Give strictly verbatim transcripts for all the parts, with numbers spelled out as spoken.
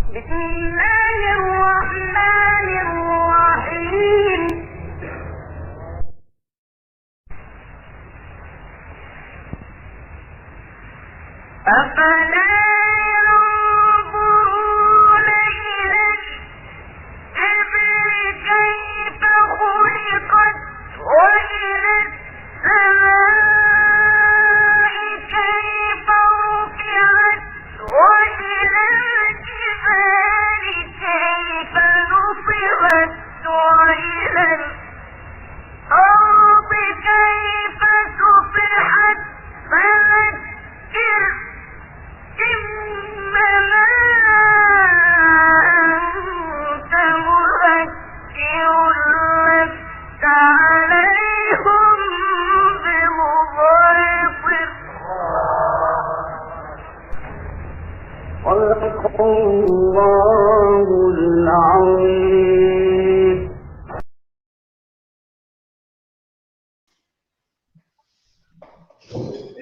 بسم الله الرحمن الرحيم. أفلا ينظرون إلى الإبل كيف خلقت وإلى السماء كيف رفعت وإلى الجبال كيف نصبت وإلى الأرض كيف سطحت فذكر إنما أنت مذكر لست عليهم بمسيطر. صدق الله العظيم.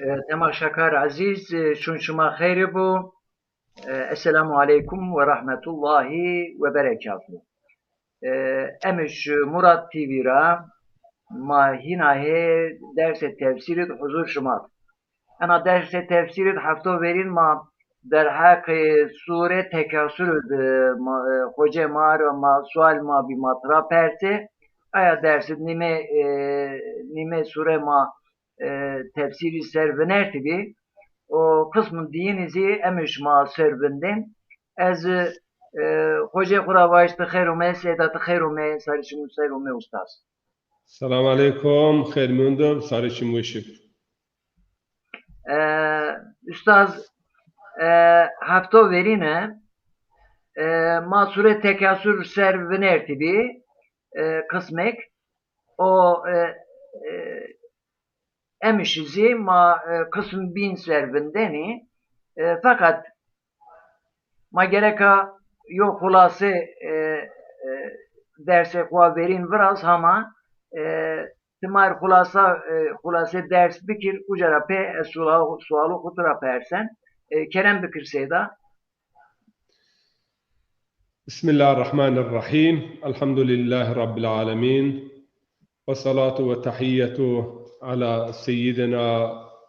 E, temaşakar ezîz, e, şûn şima xeyrê bo. E, Esselamu aleykum ve rahmetullahi ve berekatuhu. E, Emij Murat T V ra ma hîna hê dersê tefsîrî di huzur şima di. Ena dersê tefsîrî di hefto verîn ma derheqê sûre Tekasur di ma, e, xocê ma ra ma sual ma bî ma tira persê. Aya dersî nîmê, e, nîmê sûre ma e, tefsîrî ser vinertîbî. O qismûn diyînî zî emê şima ser vindên. Ez, e, xocê xwu ra vajî ti xeyr ome, Seyda ti xeyr ome, sarê çimû ser ome ustaz. Selam aleykum, xeyr mendo, sarê çimû weş ib. E, ustaz, e, hefto verîne, e, ma sûre Tekasur ser vinertîbî, e, qismek. O, e, e, Emişî zî ma, e, qism bîn ser vindenî. E, feqet ma gereka yo xulase, e, e, dersê xwu verîn viraz hama, e, ti ma r xulasa, e, xulase ders bikir, uca ra pê ez sualo, sualo xwu tu ra persen. E, kerem bikir Seyda. بسم الله الرحمن الرحيم. الحمد لله رب العالمين. والصلاة والتحية على سيدنا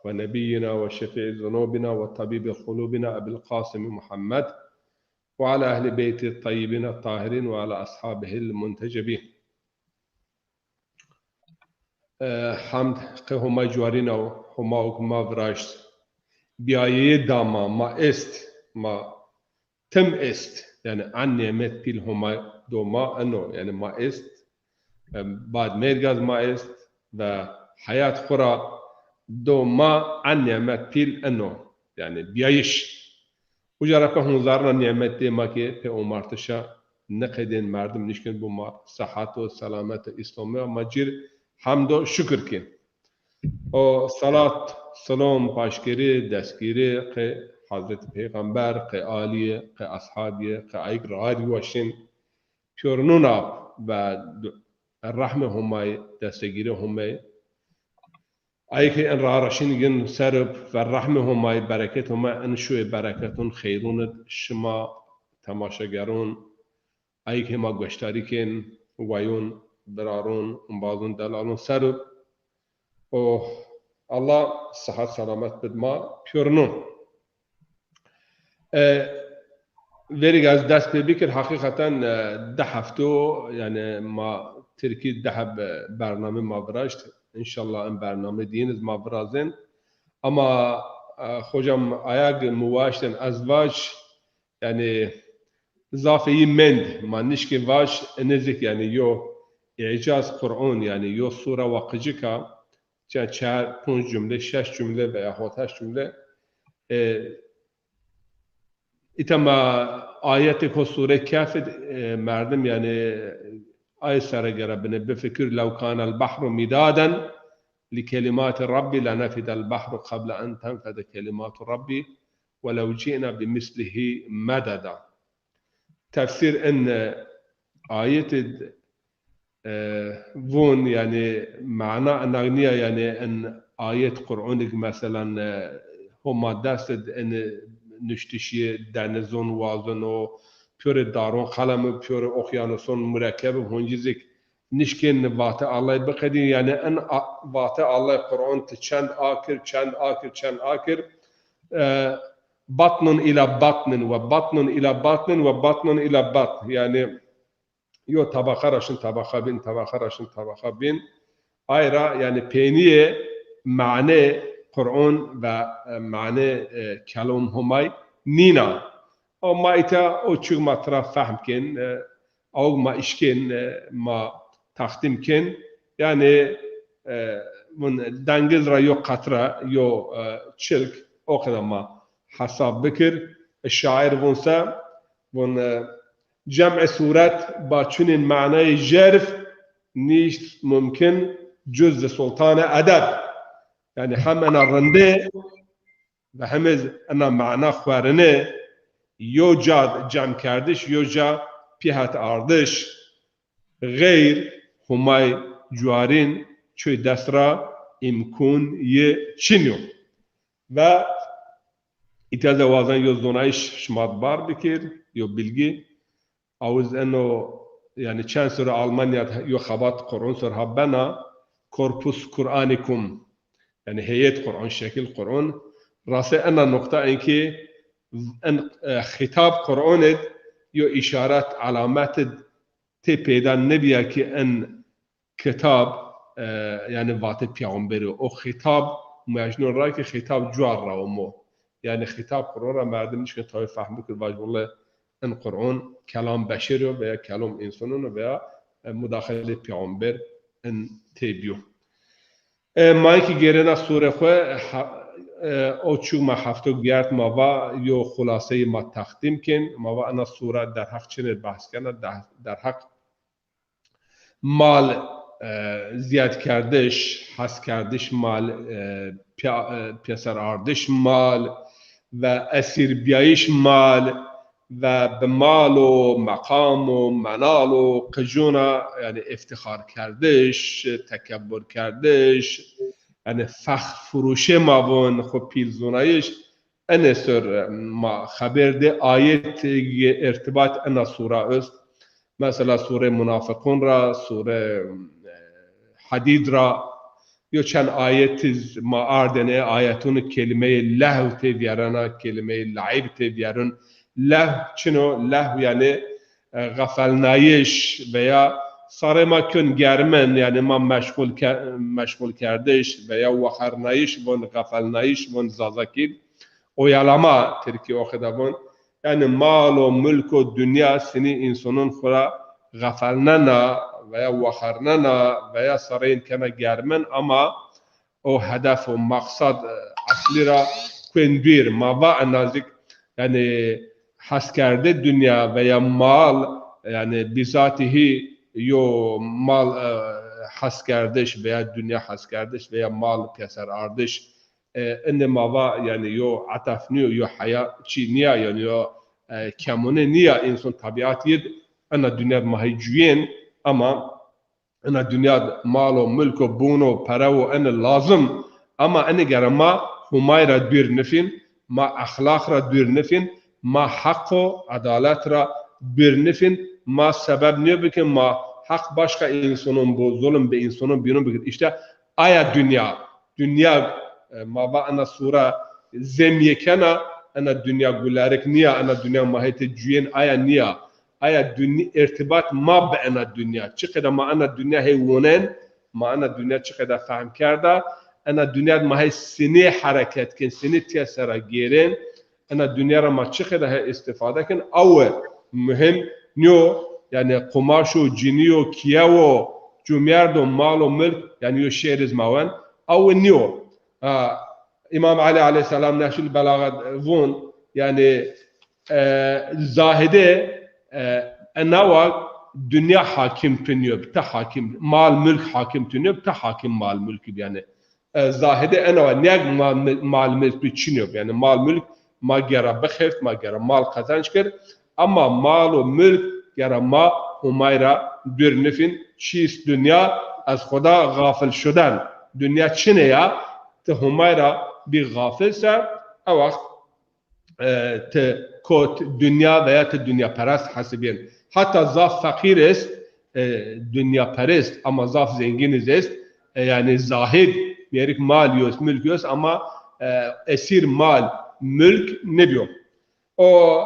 ونبينا وشفيع ذنوبنا وطبيب قلوبنا أبي القاسم محمد وعلى أهل بيته الطيبين الطاهرين وعلى أصحابه المنتجبين. E, hemd qey Homa cuarîna o, Homa o ki ma viraşt. Biyayeyê da ma, ma est, ma tim est. Yanî en nîmet pîl Homa do ma eno. Yanî ma est, e, bad mergaz ma est ve heyat xwu ra do ma en nîmet pîl eno. Yanî biyayiş. Uca ra pê hunzarina nîmetê ma ke pê omartişa niqedên merdim nişkin bo ma sehat û selamet û îslamî ma cir hemd û şukir kên. O salat, silom, paşkerî, destgîrî qê Hezretî Peyxamber, qê alîye, qê eshabîye, qê ayik rahat waşin pîyornûn ap ve du-, rehmê Homay, destegîrê Homay. Ayê ke en rareşîn gin ser ib ve rehmê Homay, bereket Homay, en şuê bereketûn, xeyrûn id şima temaşegerûn, ayê ke ma goştarî kên, wayûn, birarûn, umbazûn, delalûn ser ib. O Allah sihet selamet bid ma pîyornûn. E, verî ke ez dest pê bikir, heqîqeten, e, di hefto, yanî ma tirkî di heb bername ma viraşt. Înşallah in bername diyîn iz ma virazên. Ama, e, hocam ayag mi waştên ez vaj, yanî zafê yî mend, ma nişkê vaj, inê zik yanî yo îcaz Qur'on, yanî yo sure waqicik a, çend çar, ponc cumle, şeş cumle veya hot heşt cumle, e, îta ma ayetêko sure Kehf id, e, merdim, yanî, ay sere gere binê, bifikir, "Lew kanel behru midaden li kelimati Rabbi lenefidel behru qable en tenfede kelimatu Rabbi ve lew ci'na bi mislihi mededa." Tefsîr in, e, ayet id, e, vûn, yanî mana inag nîya, yanî in ayet Qur'onik, meselan, e, Homa dest id in nuştişî denizûn wazin o, pêro daron qelem ib, pêro okyanuson murekkeb ib, hûn ci zî nişkên vatê Allay biqedîn. Yanî en a-, vatê Allay Quran ti çend akir, çend akir, çend akir. E, batnun ila batnin ve batnun ila batnin ve batnun ila batn. Yanî yo tabaqa ra şin tabaqa bîn, tabaqa ra şin tabaqa bîn. Ay ra, yanî, peynîyê mane Quran ve, e, mane, e, kelam Homay nîna. O ma îta o çig ma tira fehm kên, e, awg ma işkên, e, ma taqdîm kên. Yanî, e, vun dengil ra yo qetre, yo, e, çilk, o qeda ma hesab bikir. E, şair vun se, vun, e, cem'ê suret ba çunên manayê jerf nîşt mumkin, cuz zi sultanê edeb. Yanî hem ena rindê ve hem ez ena mana xwerine yo cad cem kerdiş, yo ca pî het ardiş. Xeyr Homay cuarîn çoy dest ra îmkûn yi çin yo. Ve îta de wazan yo zonayîş şima bar bikir, yo bilgî. Awiz eno, yanî çend sor Almanya yo xebat Quran sor ha bena, Corpus Quranikum. Yanî heyet Quran, şekil Quran. Rase ena nokta en ki en, e, xîtab Quran id yo îşaret, alamet id tê peyda nebîya ki en kitab, e, yanî vatê peyxamberî. O xîtab mecnun ra ki xîtab cuar ra omo. Yanî xîtab Quran ra merdim nişke tawî fehm bikir, vaj wele in Quran kelam beşer o veya kelam însanon o veya, e, mudaxilê peyxamber in tê bîyo. E, ma ki gêrena sure xwe, ha, e, o çû ma hefto gerd ma va yo xulaseyî ma teqdîm kên. Ma va ena sure derheq çinê behs kena, de-, derheq mal, e, zîyadkerdiş, heskerdiş mal, e, pîya-, e, pîyeserardiş mal ve esîrbîyayîş mal ve bi mal û meqam û menal û qicûna, yanî îftîxarkerdiş, tekebburkerdiş, yanî fexr furûşê ma vûn, xwu pîl zûnayîş, enê ser, e, ma xeber dê ayet, e, irtibat ena sura est. Mesela sure Munafiqun ra, sure, e, Hadîd ra, yo çend ayet iz ma ardene, ayetun kelimeyê lehw tê vîyerena, kelimeyê laîb tê vîyerun. Lehw çin o? Lehw yanî, e, xefelnayîş veya sarê ma kön germin, yanî ma meşxul ke-, meşxulkerdiş veya wexernayîş von, xefelnayîş von Zazakî. Oyalama, Tirkî o qeda von. Yanî mal û mulk û dinya sinî însanon xwu ra xefelnena veya wexernena veya sareyên kena germin ama o hedef û maqsad, e, eslî ra kuên dûr. Ma va ena zî, yanî heskerde dinya veya mal, yanî bîzatî hî yo mal, e, heskerdiş veya dinya heskerdiş veya mal pîyeserardiş, e, ene ma va, yanî yo etef nîyo, yo heya çî nîya, yanî yo, e, kemûne nîya, însan tebîat yid ena dinya di ma hey cuyên, ama ena dinya di mal û mulk û bûn û pere û ene lazim, ama ene gere ma Homay ra dûr nifîn, ma exlaq ra dûr nifîn, ma heq û edalet ra dûr nifîn, ma sebeb nîyo bikin, ma heq başka însanon bo, zulm bi însanon bînon bikir. Îşte aya dinya, dinya, e, ma va ena sura zem yê kena, ena dinya gulerik nîya, ena dinya ma hetê cuyên aya nîya. Aya dinya, irtibat ma bi ena dinya. Çiqede ma ena dinya hey wonen, ma ena dinya çiqede fehm kerda, ena dinya di ma hey sinî hereket kin, sinî tîya sera gêrên, ena dinya ra ma çiqede he îstîfade kin, awe muhîm nîyo, yanî qumaş o, cinî yo, kîye wo, cumêrd o, mal û milk, yanî yo şêr iz ma wen, awe nîyo. Ha, Îmam Elî aleyhîsselam Nehcul Belaxe vûn, yanî, e, zahide, e, enawa dinya hakim tu nîyo, ti hakim, mal milk hakim tu nîyo, ti hakim mal milk bi yanî. E, zahide enawa nîyag mal, mal milk tu çin yo. Yanî mal milk ma gera bixeft, ma gera mal qezenc kir. Ama mal û milk gera ma Homay ra dûr nifîn. Çîst dinya ez xuda gafil şuden. Dinya çine ya, ti Homay ra bî gafil se, e wext e, ti kot dinya veya ti dinyaperest hesibîyên. Hatta zaf feqîr est, e, dinyaperest ama zaf zengîn iz est, e, yanî zahid, mêrik mal yo est, mulk yo est ama, e, esîr mal, mulk nêbîyo. O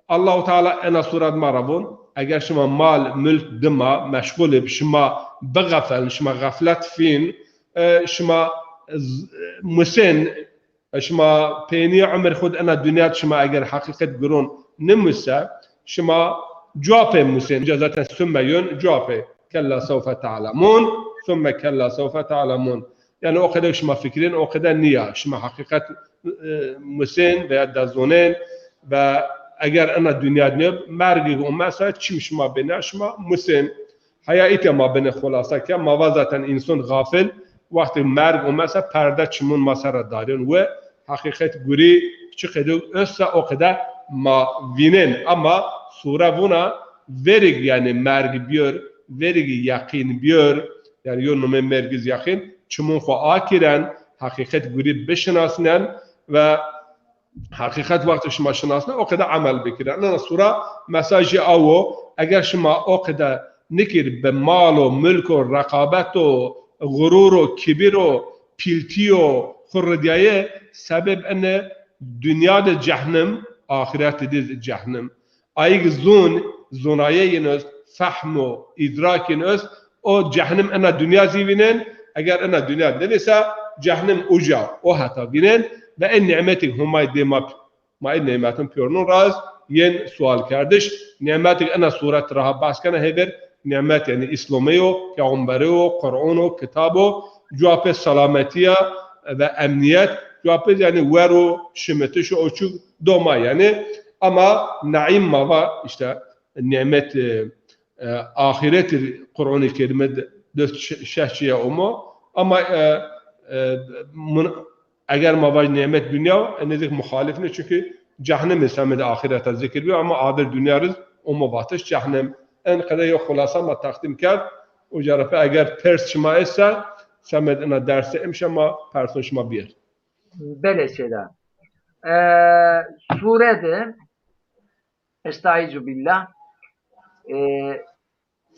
Allahu Teala ena suret ma ra von, eger şima mal, mulk dima meşgul ib, şima bixefeln, şima xeflet fîn, e, şima z-, musên, e, şima peynîya umir xwu di ena dinya di şima eger heqîqet guron nimusê, şima cuwa pê musên. Uca zaten summe yon, cuwa pê. Kella sewfe te'lemûn, summe kella sewfe te'lemûn. Yanî o qede şima fikirên, o qede nîya. Şima heqîqet, e, musên veya dezonên ve eger ena dinya di nêb, mergî omesa çim şima bênîya, şima musên. Heya îtya ma binê xulasa ke, ma va zaten înson xafil, wextê merg omesa perde çimûn ma ser ra darîyon we, heqîqet gurî çi qede osa o qede ma vînên. Ama sure vûna verîg yanî merg bîyor, verîg yeqîn bîyor, yanî yo numê merg iz yeqîn, çimûn xwu akîren, heqîqet gurî bişinasnen ve heqîqet wexto şima şinasne, o qede emel bikire. Ena sura mesajî awo, eger şima o qede nikir bi mal o, mulk o, reqabet o, xurur o, kibir o, pîltî yo, xwu ridîyaye, sebeb ene dinya de cehnim, axirete de cehnim. Ayig zûn, zûnaye yin est, fehm û îdrak yin est, o cehnim ena dinya zî vînên, eger ena dinya nivîsa, cehnim uca, o heta vînên, ve en nîmetî Humay dê ma, ma en nîmetin pîyornûn raz, yên sual kerdiş, nîmetî ena suret raha behs kena hêver, nîmet yanî Îslomê yo, peyxamberê yo, Qur'on o, kitab o, cuwa pê selametîya ve emnîyet, cuwa pê yanî wer o, şimitiş o, çû doma yanî. Ama naîm ma va, îşte, nîmet, e, e, axîretî Qur'onî Kerîme de dest şe-, şeş çîye omo. Ama, e, e, mun-, eger ma vaj nîmet dinya, e, nêzik muxalif nê, çunkî cehnimî semedê axîreta zikir bîyo, ama adir dinya riz omo vatiş cehnim. En qede yo xulasa ma teqdîm kerd. Uca ra pê eger pers şima esta, semed ina derse emşe ma persûn şima bîyer. Belê seyda. E, sure de, Estaizu billah, e,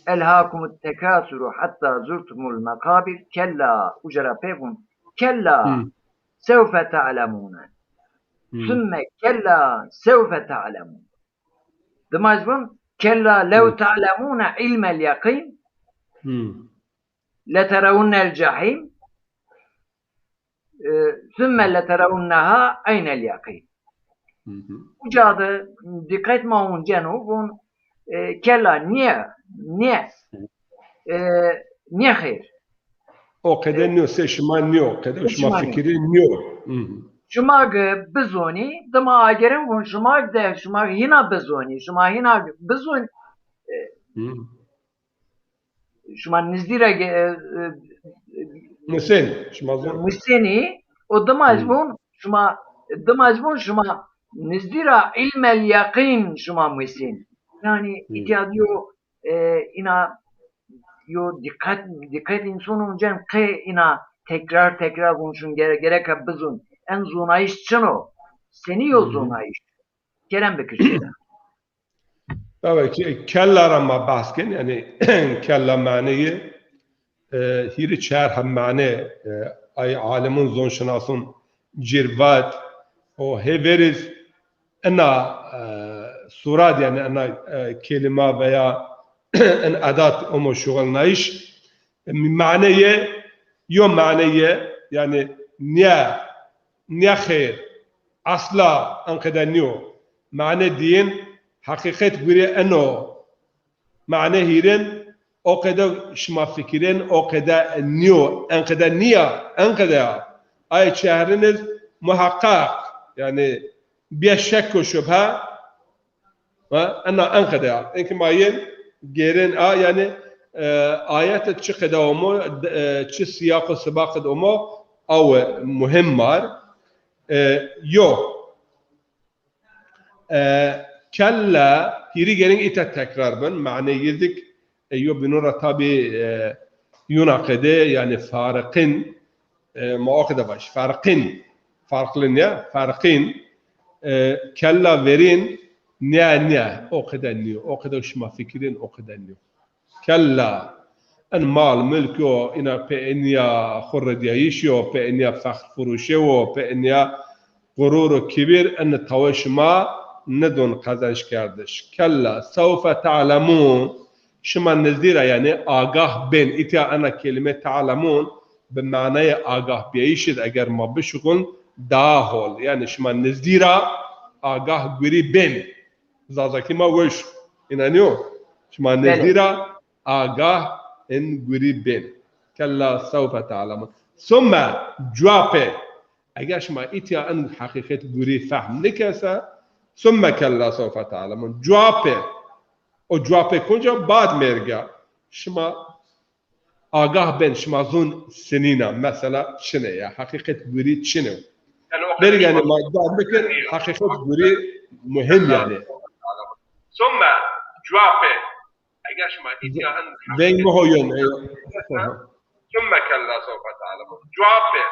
"Elhâkumut tekâsuru hattâ zurtumul mekâbir, kella", uca ra pê vûn, "Kella, Hı. sewfe te'lemûne. Hı. Sümme kella sewfe te'lemûn." Dima iz vûn, "Kella lew Hı. te'lemûne ilmel yeqîn, Hı. leterewunnel cehîm, e, sümme leterewunneha eynel yeqîn." Hı hı. Uca de dîqet ma unceno, vûn, e, kella, nîye, nîye, e, nîye xêr. O qede E, nîyo, se şima nîyo, qede şima şima nîyo. Fikirê nîyo. Hı hı. Şima ge bizonî, dima agerin vûn şima de, şima hîna bizonî, şima hîna bizonî. E, Hı. Şima nizdî ra ge-, e, e, Musên, şima zor. Musênî, o dima ez Hmm. vûn, şima, dima ez vûn, şima nizdî ra ilmel yeqîn şima musên. Yanî Hmm. îtya yo, e, ina yo dîqet, dîqet înson uncen qe ina tekrar tekrar vûn şun gere-, gereka bizûn. En zonayîş çin o? Senî yo Hı hı. zonayîş? Kerem bikir seyda. Tabii ki kella ra ma behs ken, yanî kella maneyê, e, hîrê çar heb mane, e, ay alimûn, zonşinasûn cir vat, o hêver iz ina, e, surat, yanî ina, e, kelîma veya in edat omo şuxulnayîş, e, maneyê, yo maneyê, yanî nîya, nîya xeyr, asla enqede nîyo. Mane dîyin, heqîqet gurê eno. Mane hîrin, o qede şima fikirên, o qede nîyo, enqede nîya, enqede ya. Ay çehrin iz muheqqeq, yanî bê şek û şubhe, Ha, ena enqede ya. Enkî ma yên gêrên a, yanî, e, ayet çi qede omo, e, çi siyaq û sibaq id omo, awe muhim mar. E, yo. E, kella, hîrî gêrên îta tekrar bin, mane yizdik, e, yo bînû ra tabî, e, yuna qede, yanî fariqin, e, ma o qede baş, fariqin, farqlı ya, fariqin, E, kella verîn, nîya, nîya, o qede nîyo. O qede şima fikirên, o qede nîyo. Kella, en mal, mulk yo, îna pê enîya xwu redîyayîş yo, pê enîya fexr furuşê wo, pê enîya gurur û kibir, en tawe şima nidon qezenç kerdiş. Kella, sewfe te'lemûn, şima nizdî ra, yanî agah bên. Îtya ena kelîme te'lemûn bi manayê agah bîyayîş id eger ma bişuxuln, daha hol. Yanî şima nizdî ra agah gurî bên. Zazakî ma weş. Înanîyo? Şima Belê. Nizdî ra agah in gurî bên. Kella sewfe te'lemûn. Summe, cuwa pê. Eger şima îtya in heqîqet gurî fehm nikese, summe kella sewfe te'lemûn. Cuwa pê. O cuwa pê kunca? Bad merga. Şima agah ben, şima zûn sinîna. Mesela çine ya. Heqîqet gurî çine. Yanî o Berî qedenî yanî ma- ma dar bikir, heqîqet gurî muhim yanî. Summe cuwa pê. Eger şima îtya hin Veng mi hoyon. Summe kella sewfe te'lemûn. Cuwa pê.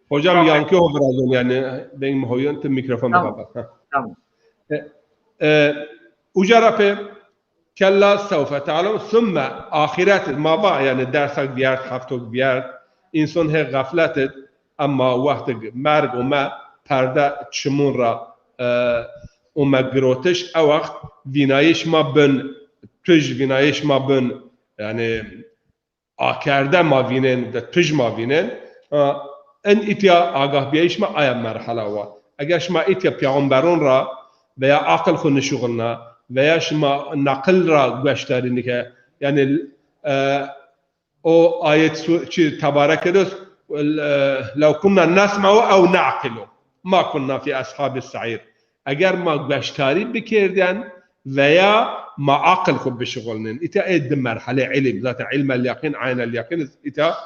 Hocam, yankî ho virazon yanî, veng mi hoyon, ti mîkrofon bipapat. Tamam. E, e, uca ra pê, kella sewfe te'lemûn, summe, axîret, ma va yanî dersak vîyert, heftok vîyert, înson hê xeflet id, ema wextig merg ome, perde çimûn ra, e, ome girotiş, e wext vînayîş ma bin, tuj vînayîş ma bin, yanî akerde ma vînên, de tuj ma vînên. Ha, en îtya agahbîyayîş ma aya merhala wa. Eger şima îtya peyxamberon ra veya aqil xwu nişuxulna veya şima naqil ra gueşdarî nike, yanî, e, o ayet su-, çi Tebareke de, e, "Lew kunna nesme'u ew ne'qilu ma kunna fî eshabis se'îr." Eger ma gueştarî bikerdên veya ma aqil xwu bişuxulnên. Îta ê di merhele îlim. Zaten ilmel yaqîn, aynel yaqîn îta.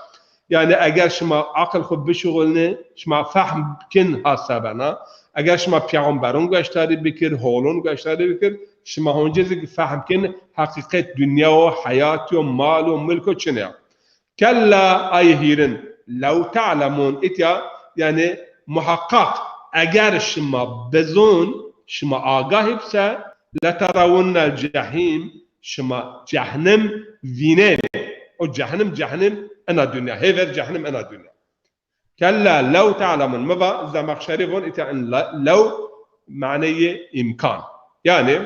Yanî eger şima aqil xwu bişuxulnê, şima fehm kin ha se bena. Eger şima peyxamberon gueştarî bikir, holon gueştarî bikir, şima honce zî fehm kin heqîqet dinya o, heyat o, mal o, mulk o çine ya. Kella, ay hîrin, lew te'lemûn, îtya, yanî muhaqqaq, eger şima bizûn, şima agahî bise, leterewunnel cehîm, şima cehnim vînên. O cehnim, cehnim ena dinya. Hêver cehnim ena dinya. Kella lew te'lemûn. Mi va, Zemexşerî von, îtya in le-, lew maneyê îmkan. Yanî,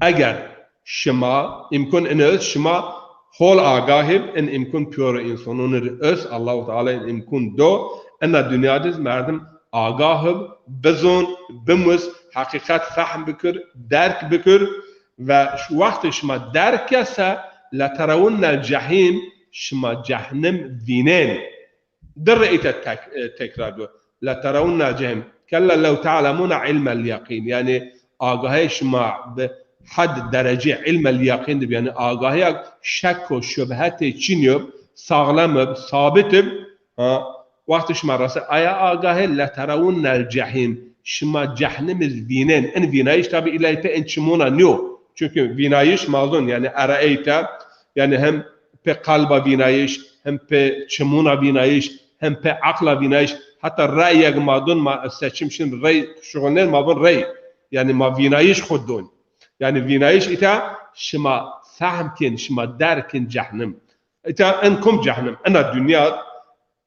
eger şima, îmkun in öz, şima hol agahî b, in îmkun pîyoro însonûn ir öz, Allahu Teala in îmkun do, ena dinya diz merdim agahî b, bizûn, bimus, heqîqet fehm bikir, derk bikir ve ş-, wextê şima derk kese, leterewunnel cehîm, şima cehnim vînên. Di re îte tek-, e, tekrar do. Leterewunnel cehîm. Kella lew te'lemûne ilmel yaqîn. Yanî agahê şima bi hed derecê ilmel yaqîn de bi. Yanî agahîya şek û şubhetê çin yo, saxlem ib, sabit ib. Ha, wextê şima rese aya agahî, leterewunnel cehîm. Şima cehnim iz vînên. In vînayîş tabî îlay pê in çimûna nîyo. Çunkî vînayîş ma zûn, yanî eraeyte, yanî hem pê qelba vînayîş, hem pê çimûna vînayîş, hem pê aqla vînayîş. Heta reyeg ma dûn, ma seçim şin rey şuxulnên, ma vûn rey. Yanî ma vînayîş xwu dûn. Yanî vînayîş îta şima fehm kên, şima derk kên cehnim. Îta in kum cehnim? Ena dinya,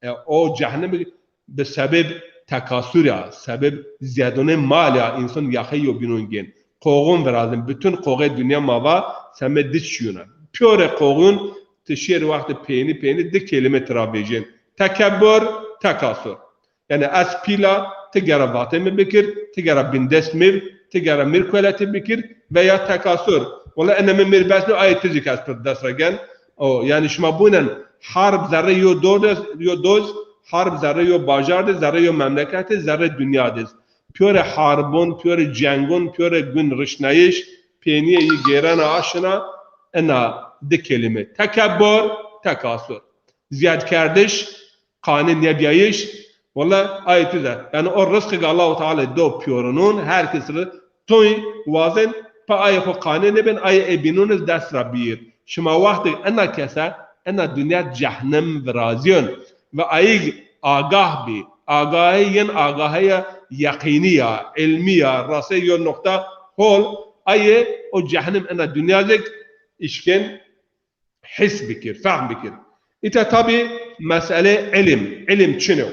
e, o cehnim bi sebeb tekasur ya, sebeb zîyadûnê mal ya, însan yaxeyê yo bînûn gên. Qoxûn virazin, bütün qoxê dinya ma va semê di çîyûn a. Pîyorê qoxûn ti şêr wextê peynî peynî di kelîme tira vejên. Tekebbur, tekasur. Yanî ez pîl a, ti gera vatê mi bikir, ti gera bîndest mi b, ti gera mir kueletî bikir veya tekasur. Wela ene mi mir bes nîyo, ayê ti zî kes pir dest ra gen. O, yanî şima bûnen harb zerrê yo dor de, yo doz, harb zerrê yo bajar de, zerrê yo memleket de, zerrê dinya de. Pîyorê harbûn, pîyorê cengûn, pîyorê gun rişnayîş, peynîyê yî gêrena aşina, ena di kelîme. Tekebbur, tekasur. Zîyadkerdiş, qane nêbîyayîş, wela ayê tu de. Yanî o rizqê ke Allahu Teala do pîyorinûn, her kes ri toy wazên, pa ayê xwu qane nêbên, ayê ê bînûn iz dest ra bîyir. Şima wextê ena kese, ena dinya cehnim virazîyon. Ve ayîg agah bî. Agahê yin agaheya yeqînî ya, ilmî ya, rasey yo noqta hol, aye o cehennem ena dinya zî îşkên his bikir, fehm bikir. Îta tabî mesele ilim, ilim çin o.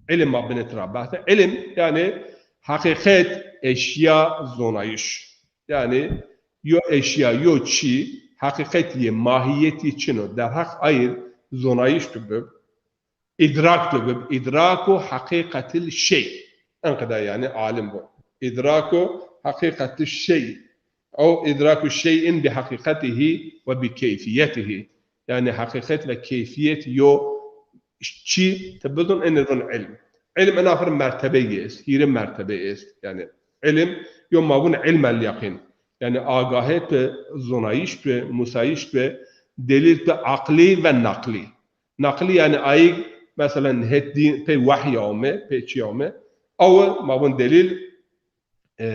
Ilim ma binê tira behse. Ilim, yanî heqîqet, eşya, zonayîş. Yanî yo eşya, yo çî, heqîqet yê, mahîyet yê çin o. Derheq ayîr zonayîş tu bib, îdrak tu bib, îdraku heqîqetil şey. Enqeda yanî alim bo. Îdraku heqîqetil şey. Ew îdraku şey'in bi heqîqetihî ve bi keyfiyetihî. Yanî heqîqet ve keyfiyet yo çî ti bidon, enê vun ilm. Ilm ena fir mertebeyî est, hîrê mertebeyî est. Yanî ilm yo ma vun ilmel yeqîn. Yanî agahê tu, zonayîş tu, musayîş tu, delîl tu aqlî ve naqlî. Naqlî yanî ayîg, meselen, het dîn pey wehya ome, pey çî ome. Ew ma vun delîl, e,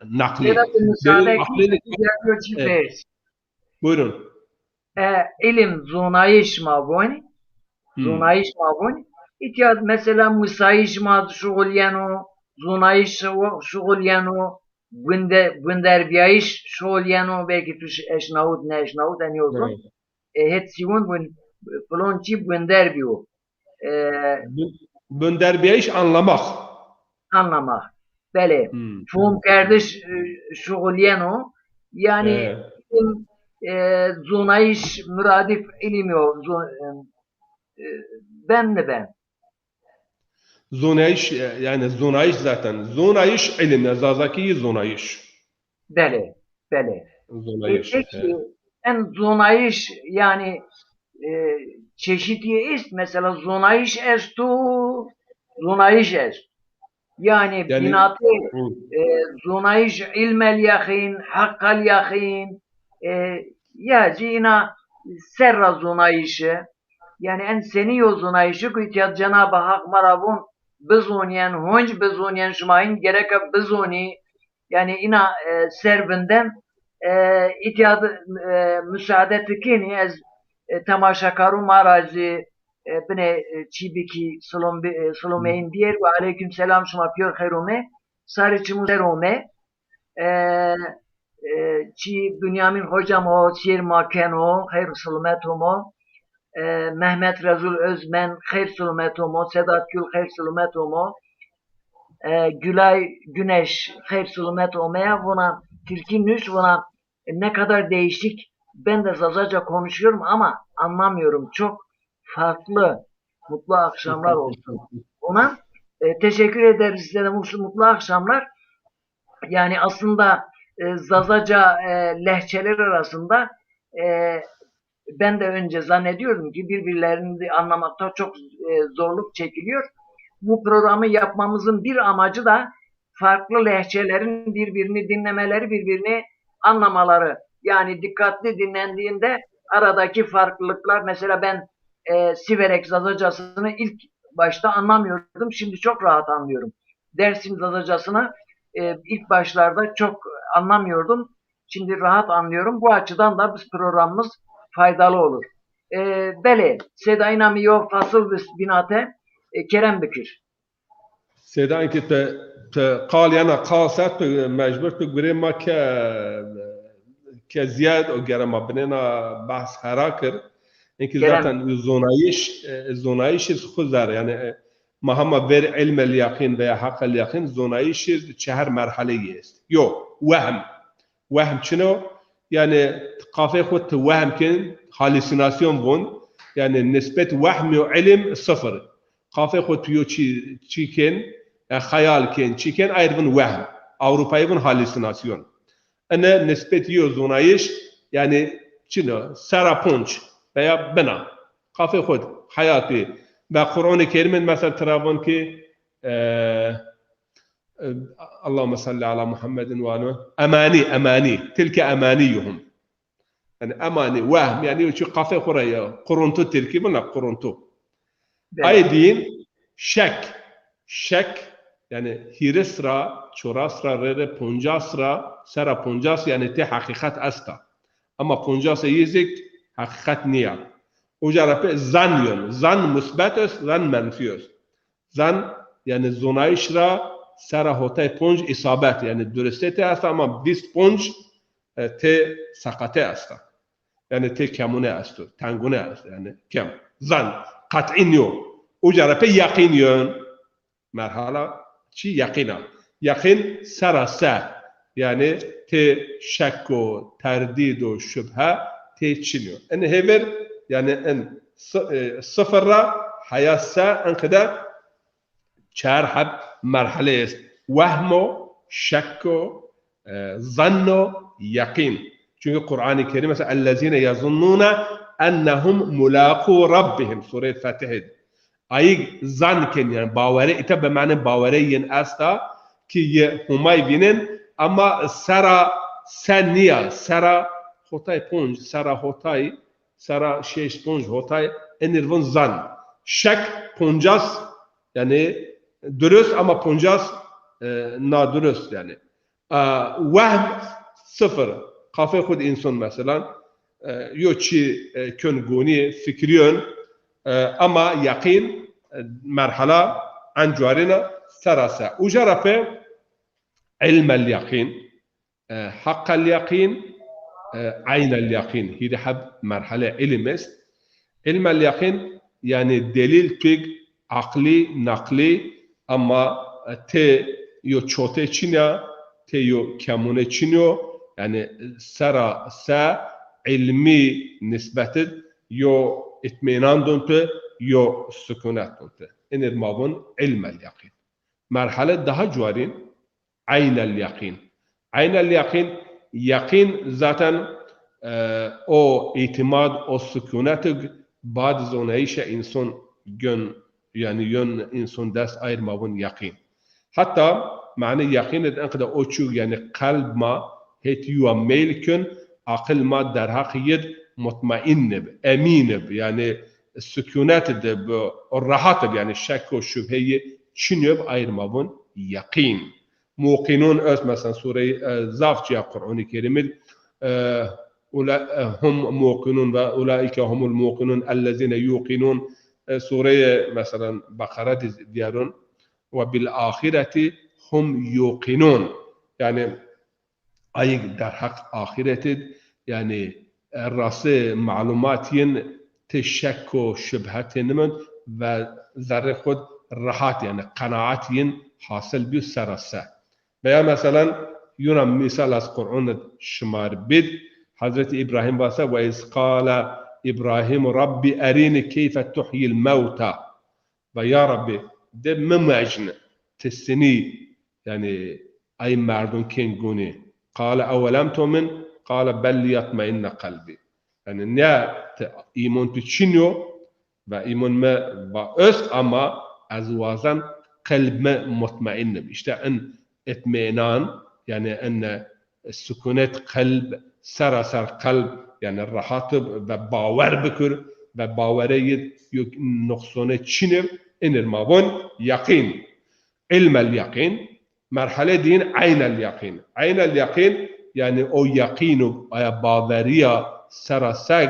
naqlî. Seyda, bir müsaade, delîl aqlî. Buyurun. E, ilim, zonayîş ma vonî. Hmm. Zonayîş ma vonî. Îtya mesela musayîş ma şuxul yeno, zonayîş şuxul yeno, gunde-, gunderbîyayîş şuxul yeno, belkî tu şi-, eşnawit, ne eşnawit, en yozon. Evet. E, het sîwon bun, filon çî gunder bîyo. E, Bun-, bunderbîyayîş anlamak. Anlamak. Belê. Hmm. Fomkerdiş, e, şuxul yeno. Yanî, Evet. Ilim, e, zonayîş muradîf ilim yo. Zo-, e, e, ben mi ben? Zonayîş, e, yanî zonayîş zaten. Zonayîş ilim ya. Zazakî zonayîş. Belê, belê. Zonayîş, e, peki, he. En zonayîş, yanî, e, çeşitî est, mesela zonayîş esto, zonayîş est. Yanî, yanî, binatê, hı, e, zonayîş ilmel yaxîn, heqal yaxîn, e, ya cî îna serra zonayîşi. Yanî en senî yo zonayîşi ku îtya Cenab-ı Hak ma ra von bizonîyen, honc bizonîyen, şima hîn gereka bizonî. Yanî îna, e, ser vindem, e, îtya de, e, musaade ti kenî, ez, e, temaşekarû ma ra zî, e, binê, e, çî bikî, silom bi-, e, silomeyîn bîyer. Ve aleyküm selam, şima pîyor xeyr ome. Sarê çimû ser ome. E, e, çî Bünyamin hocam o, sêr ma keno, xeyr silomet omo. E, Mehmet Rezul Özmen, xeyr silomet omo. Sedat Gül, xeyr silomet omo. E, Gülay Güneş, xeyr silomet omeya. Vona, tilkî nûş, vona, "Ne kadar değişik. Ben de Zazaca konuşuyorum ama anlamıyorum. Çok farklı. Mutlu akşamlar olsun." Ona, e, teşekkür ederiz size de mutlu, mutlu akşamlar. Yani aslında, e, Zazaca, e, lehçeler arasında, e, ben de önce zannediyordum ki birbirlerini de anlamakta çok, e, zorluk çekiliyor. Bu programı yapmamızın bir amacı da farklı lehçelerin birbirini dinlemeleri, birbirini anlamaları. Yani dikkatli dinlendiğinde aradaki farklılıklar, mesela ben, e, Siverek Zazacasını ilk başta anlamıyordum, şimdi çok rahat anlıyorum. Dersim Zazacasını, e, ilk başlarda çok anlamıyordum, şimdi rahat anlıyorum. Bu açıdan da biz programımız faydalı olur. E, belê, sêda îna mi yo fasıl bis-, binate, e, kerem bikir. Sêda inkê ti, ti qal yena qal ser, tu mecbur tu gurê ma ke, ke ziyad o gere ma binêna behs hera kir. Inkê kerem. Zaten zonayîş, e, zonayîş iz xu zer, yani, e, ma hema ver ilmel yaqîn veya heqel yaqîn, zonayîş iz çehar merhale est. Yo, wehm. Wehm çin o? Yani qafê xwu ti wehm kin, halüsinasyon vun. Yani nisbet wehm yo ilim sıfır. Qafê xwu ti yo çi, çi kin, ya xeyal kin, çi kin, ayr vun wehm. Avrupayî vun halüsinasyon. Ene nisbet yo zonayîş, yani çin o, sera ponc veya bina. Qafê xwu heyatî. Ve Qur'an-ı Kerim'in mesela tira vun ki, e, e, Allahümme salli ala Muhammedin ve ala emani, emani. Tilke emaniyuhum. Yani emani, wehm, yani o çi qafê xwu ra ya. Quruntu tirkî bina, quruntu. Belê. Ay dîn, şek. Şek, yani hîris ra, çoras ra, rê rê poncas ra, sera poncas, yani tê heqîqet esta. Ama poncas yî zî heqîqet nîya. Uca ra pê zan yon. Zan musbet est, zan menfî est. Zan, yanî zonayîş ra sera hotay ponc îsabet, yanî duristê tê esta ama vîst ponc e, tê seqete esta. Yanî tê kemûne esto, tengûne esto, yanî kem. Zan, qet'î nîyo. Uca ra pê yeqîn yon. Merhala çi? Yeqîn a. Yeqîn sera se. Yanî tê şek o, terdîd o, şubhe tê çin yo. Enê hêvêr, yanî en sı-, e, sifir ra heya se en qede çar heb merhele est. Wehm o, şek o, e, zann o, yeqîn. Çunkî Quranî Kerîm mesela, "Ellezîne yezunnûne ennehum mulaqû rabbihim." Sureyê Fetihê de. Ayîg zan kên, yanî bawere, îta bi mane bawere yin esta ki yê Humay vînên, ama sera se nîya, sera hotay ponc, sera hotay, sera şeş ponc hotay, enî r vûn zan. Şek poncas, yanî durust ama poncas, e, nadurust yanî. E, wehm sifir. Qafê xwu de înson, meselan, e, yo çî, e, kön gonî, fikirîyon, e, ama yeqîn, e, merhala en cuarîn a, sera se. Uca ra pê ilmel yeqîn, e, heqel yeqîn, e, eynel yeqîn. Hîrê heb merhele îlim est. Îlmel yeqîn, yanî delîl, tug, aqlî, naqlî, ama, e, tê yo çote çin ya, tê yo kemûne çin yo, yanî sera se îlmî nisbet id yo îtmînan don tu, yo sukûnet don tu. Enê r ma vûn îlmel yeqîn. Merhele daha cuarîn, eynel yeqîn. Eynel yeqîn, yeqîn zaten, e, o îtîmad, o sukûnet ig bad zonayîşe înson gön, yanî yon înson dest ayr ma vûn yeqîn. Heta mane yeqîn id enqede o çûg, yanî qelb ma hêt yuwa meyl kön, aqil ma derheq yid mutmaîn ib, emîn ib, yanî sukûnet id ib, o rehat ib, yanî şek û şubheyî çin ib, ayr ma vûn yeqîn. Muqînûn est, mesela, sureyê, e, zaf çîya Qur'anî Kerîm id, e, ula-, e, hum muqînûn ve ulaîke humul muqînûn ellezîne yuqînûn, e, sureyê, mesela, Beqere de vîyarûn, "Ve bil ahireti hum yuqînûn." Yanî, ayîg derheq axiret id, yanî, e, rastê malumat yin ti şek û şubhe tê nimend ve zerrê xwu d rehat, yanî qenaet yin hasil bîyo sera se. Veya meselan, yuna mîsal ez Qur'an id şimar bid, Hezretî Îbrahîm vase, "Ve iz qale Îbrahîmu Rabbî erînî keyfe tuhyîl mewta." Va ya Rabbî, de mi muecne, ti sinî, yanî, ay merdon kên gonî. Qale ewelem tu'min, qale bel liyetmeinne qelbî. Yanî, ne ti îmon tu çin yo, ve îmon mi va est, ama ez wazen qelb mi mutmaîn bi. Îşte in îtmînan, yanî in sukûnet qelb, seraser qelb, yanî rehat ib ve bawer bikir ve bawerê yid yo nuqsone çin ib, inir ma von yeqîn. Îlmel yeqîn, merhele dîn eynel yeqîn. Eynel yeqîn, yanî o yeqîn û aya bawerîya seraser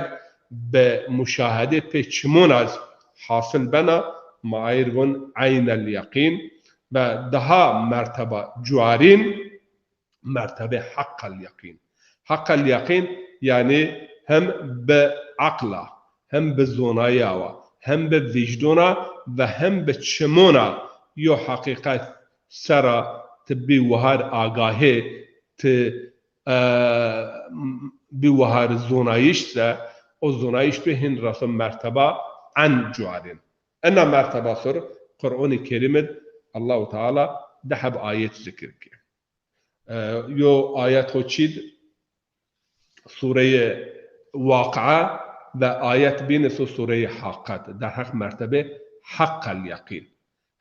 bi muşahede pê çimon az hasil bena, ma ayr von eynel yeqîn ve daha merteba cuarîn, mertebê heqel yeqîn. Heqel yeqîn, yanî hem bi aqla, hem bi zonaya wa, hem bi vîjdona ve hem bi çimona yo heqîqet sera ti bî wahar agahî, ti, e, bî wahar zonayîş se, o zonayîş tu hin raso merteba en cuarîn. Ena merteba sor Qur'anî Kerîm id Allahu Teala di heb ayet zikir ke. E, yo ayet ho çîd, sureyê Waqi'a ve ayet bîne so sureyê Haqqat. Derheq mertebê heqel yeqîn.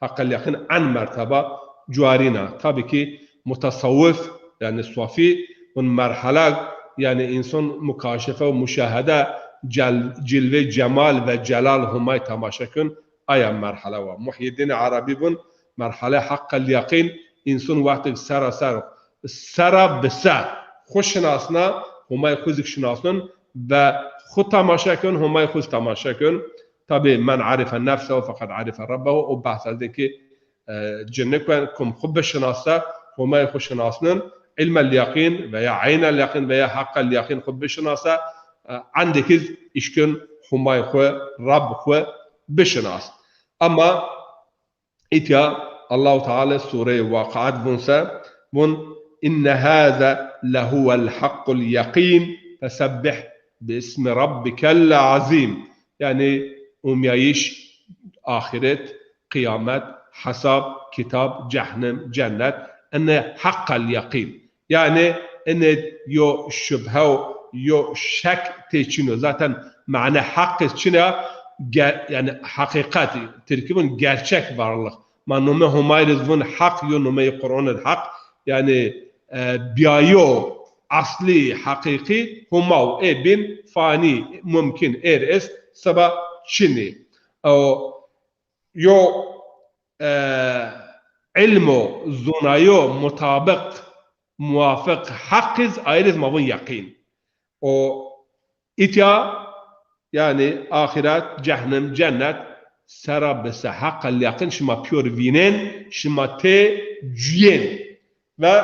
Heqel yeqîn en merteba cuarîna. Tabî ki mutasawwif, yanî sofî, un merhela, yanî însan mukaşefe û muşahede cel-, cilvê cemal ve celal Humay temaşe kun, aya merhele wa. Muhyiddin Arabi vun, merhele heqel yeqîn, însun wextik sera ser, sera bi se, xwu şinasna, Humay xwu zik şinasnun ve xwu temaşe kun, Humay xwu zik temaşe kun. Tabî, "Men arife nefsehu feqed arife Rebbehu", o behs ez ki e, cinî kuen, kum xwu bişinase, Homayê xwu şinasnin, ilmel yaqîn veya eynel yaqîn veya heqqel yaqîn xwu bişinase, e, endêk iz îşkin Homayê xwu, Rab xwu bişinas. Ama îtya Allahu Teala sureyê Waqiat vun se, vun, "Inne haza lehuwel haqqul yaqîn, fesebbih bi ismi rabbikel azîm." Yanî umyayîş, axiret, qiyamet, hesab, kitab, cehnem, cennet, ene heqqel yaqîn. Yanî ene yo şubhe û yo şek tê çin o. Zaten mane heq iz çin a, ge-, yanî heqîqet, tirkî vun gerçek varlık. Ma nome Homay riz vun heq, yo nomeyê Qur'an id heq. Yanî, e, biyayo eslî, heqîqî Homa o. Ê bîn fanî, mumkin, êr est, seba çinî. O yo, e, ilmo, zonayo, mutabiq, muwafiq, heq iz, ay riz ma vun yeqîn. O îtya, yanî axiret, cehnem, cennet, sera bise heqqel yeqîn şima pîyor vînên, şima tê cuyên. Ve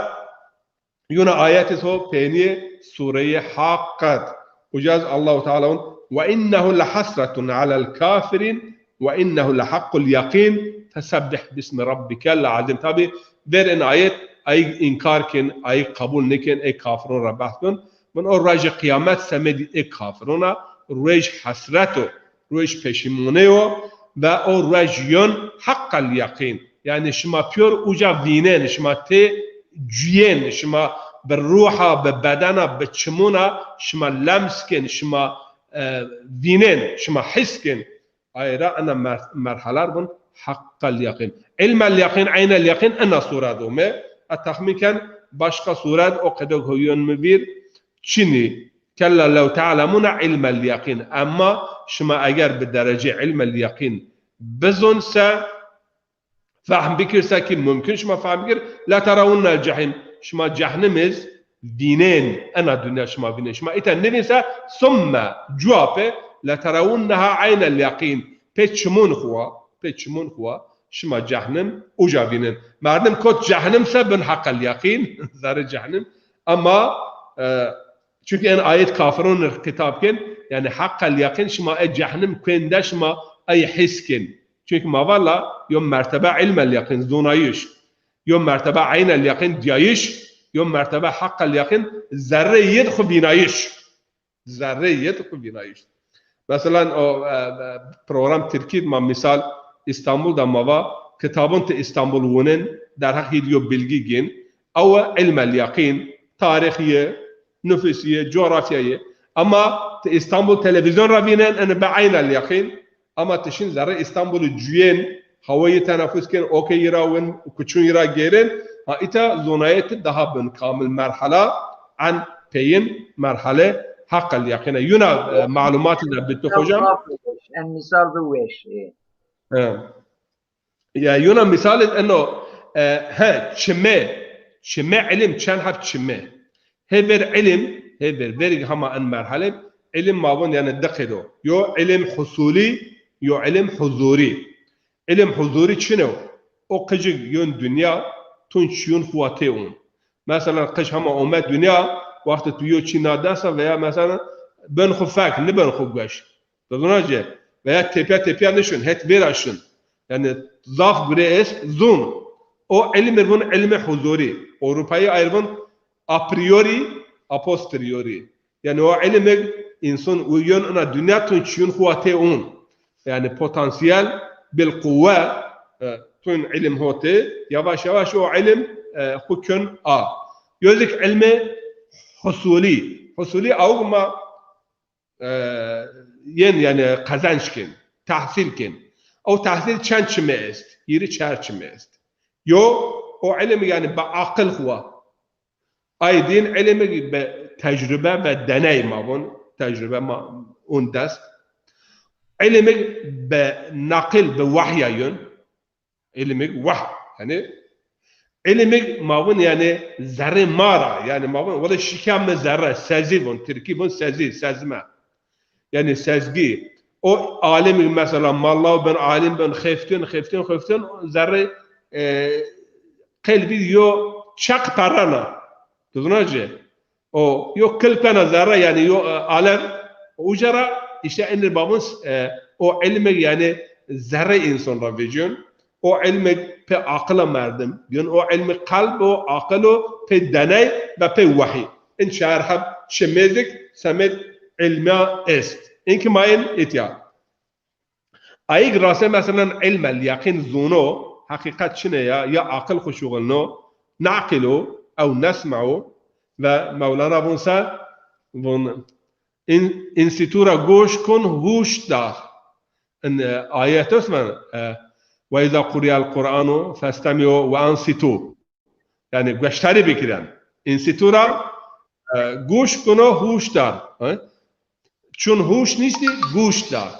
yuna ayet iz ho peynîyê sureyê Haqqat. Uca iz Allahu Teala vun, "Ve innehu lehasretun alel kafirîn ve innehu lehaqqul yaqîn, fesebbih bismi rabbikel azîm." Tabî ver in ayet, ay înkar kên, ay qebul nêkên, ê kafiron ra behs bin. Vun o ruejê qiyamet semedî ê kafiron a, ruej hesret o, ruej peşîmoney o ve o ruej yon heqqel yeqîn. Yanî şima pîyor uca vînên, şima tê cuyên, şima bi ruha, bi bedena, bi çimûna şima lems kên, şima, e, vînên, şima his kên. Ay ra ena mer-, merhelar vun heqqel yeqîn. Ilmel yeqîn, eynel yeqîn ena sure d ome. Ez texmîn ken başka sure d o qede ho yon mi vîr çinî. Kella lew te'lemûne ilmel yeqîn. Emma şima eger bi derecê ilmel yeqîn bizon se, fehm bikir se ki mumkin şima fehm bikir, leterewunnel cehîm. Şima cehnim iz vînên, ena dinya şima vînên. Şima îta nivîn se, summe, cuwa pê, leterewunneha eynel yeqîn. Pê çimûn xwu wa, pê çimûn xwu wa, şima cehnim uca vînên. Merdim kot cehnim se bin heqqel yeqîn, zerrê cehnim. Ama, e, çunkî en ayet kafiron ir xîtab kên, yanî heqqel yeqîn şima ê cehnim kuên de şima ey his kên. Çunkî ma va la yo mertebe ilmel yeqîn, zonayîş. Yo mertebe eynel yeqîn, dîyayîş. Yo mertebe heqqel yeqîn, zerrê yid xwu vînayîş. Zerrê yid xwu vînayîş. Meselan, o, e, e, program tirkî d ma mîsal Îstanbul de ma va, kitabon ti Îstanbul wunên, derheq yid yo bilgî gên, ew ilmel yeqîn, tarîxî yê, nufusî yê, coğrafya yê. Ama ti Îstanbul televîzyon ra vînên, ene bi eynel yeqîn. Ama ti şin zerrê Îstanbulî cuyên, hawayî tenefus kên, okê yi ra win, kuçun yi ra gêrên, ha îta zonayê ti daha bin kamil merhala, en peyin merhale heqqel yeqîne. Yuna, e, malumatî de bitti hocam. En mîsal bi weş, e. E. Ya yuna mîsal eno, e, he, çime, çime ilim, çend heb çime. Hê ver ilim, hê ver, verî hama en merhale, ilim ma vun yanî di qeydo. Yo ilim husulî, yo ilim huzurî. Ilim huzurî çin o? O qicik yon dinya, tun çiyun xwu wa tê un. Meselan, qic hema ome dinya, wextê tu yo çî na dest a veya meselan, ben xwu fek, nibin xwu gueş. Dizona ci, veya tepya tepya nişin, het vêra şin. Yanî zaf gure est, zun. O ilmî vun ilmê huzurî. Ewropayî ay vun a priori, a posteriori. Yanî o ilimig însan u yon ina dinya tun çiyun xwu wa tê un. Yanî potansiyel, bil quwwe, e, tun ilim ho tê, yavaş yavaş o ilim, e, xwu kön a. Yozik ilmê husulî. Husulî awg ma, e, yên, yanî qezenc kên, tehsîl kên. Ew tehsîl çend çime est? Hîrî çar çime est. Yo, o ilim yanî bi aqil xwu wa. Ay din ilimig bi tecrube ve deney ma vun, tecrube ma un dest. Ilimig bi naqil, bi wahya yun. Ilimig wah, yanî ilimig ma vun yanî zerrê ma ra, yanî ma vun, wele şîka mi zerre, sezî vun, tirkî vun sezî, sezme. Yanî sezgî. O alimig mesela, malla bin, alim bin, xeftin, xeftin, xeftin, zerrê e, qelbî yo çeq perrena. Tu zona ci? O yo kilpena zerre, yanî yo, e, alev. Uca ra îşte enir babun, e, o ilmê yanî zerrê însan ra vecîyon. O ilmê pê aqila merdim. Yon o ilmê qelb o, aqil o, pê deney ve pê wehî. In çar heb çimêzik semed ilmîya est. In ki ma in îtya. Ayik rase meselen ilmel yaqîn zono, heqîqet çine ya, ya aqil xu şuxulno, naqilu ew nesma'u ve Mewlana vun se, vun in, insitû ra goş kun, hûş dar. In, e, ayet osmen, e, ve izâ quriyel Qur'anu festemi'u ve ansitû. Yanî gueştarî bikiren. Însîtû ra, e, guş kuno hûş dar. E? Çun hûş nîstî, guş dar.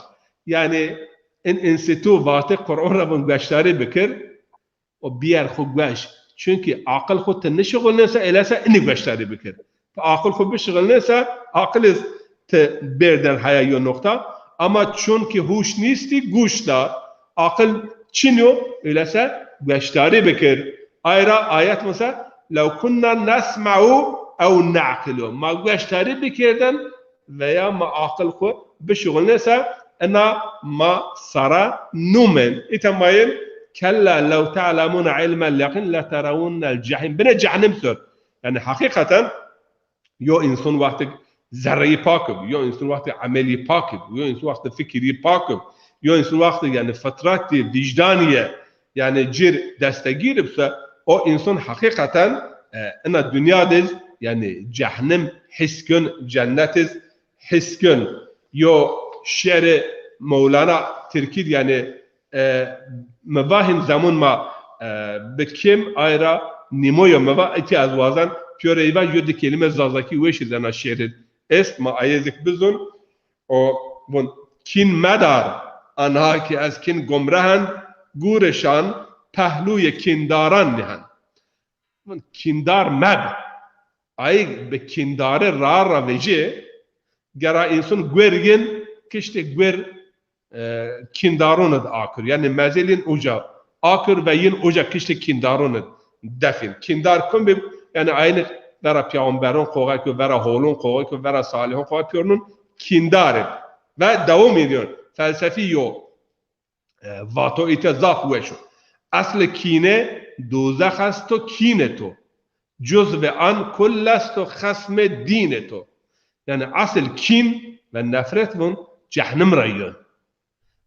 Yanî in însîtû vatê Qur'an ra vun gueştarî bikir, o biyer xu gueş. Çunkî aqil xu ti nişixulnêse, elese inî gueştarî bikir. Ti aqil xu bişixulnêse, aqil iz ti bêrden heya yo noqta. Ama çunkî hûş nîstî, guş dar. Aqil çin yo, elese gueştarî bikir. Ay ra ayet mesela, "Lew kunna nesma'u ew na'qilu." Ma gueştarî bikirden veya ma aqil xu bişuxulnêse, ina ma sara nûmen. Îta ma yên, "Kella lew te'lemûne ilmel yaqîn leterawunnel cehîm." Bine cehnim sor. Yanî heqîqeten yo însan wextê zerreyî pak ib, yo însan wextê emelî pak ib, yo însan wextê fikirî pak ib, yo însan wextê, yanî, fitratî, vîcdanîye, yanî, cir destegîr ib se, o însan heqîqeten, e, ina dinya diz, yanî, cehnim his kun, cennet iz his kun. Yo şiirê Mewlana Tirkî d, yanî, e, mi va hin zemun ma, e, bi kêm ay ra nîmoyo, mi va itya ez wazen pîyoreyî va yo di kelîme zazakî weşî zena şêrî est, ma ayê zik bizun. O vun, "Kîn medar, anha ki ez kîn gumrehen, gûrişan pehlûyê kîndaran nihen." Vun, "Kîndar meb." Ayî bi kîndarî ra ra vecî, gera însun guer yin kiştê guer e, kîndarûn id akir. Yanî mezel yin uca akir ve yin uca kiştê kîndarûn id defîn. Kîndar kum bib, yanî aynî vera peyxamberûn qoxe ki, vera holûn qoxe ki, vera salihûn qoxe pîyornûn kîndar ib. Ve dewam ediyor. Felsefî yo, e, vato îte zaf weş o. Eslê kîne dozex esto, kîne to. Cuzvê an kull esto, xesmê dînê to. Yanî esil kîn ve nefret vun cehnim ra yon.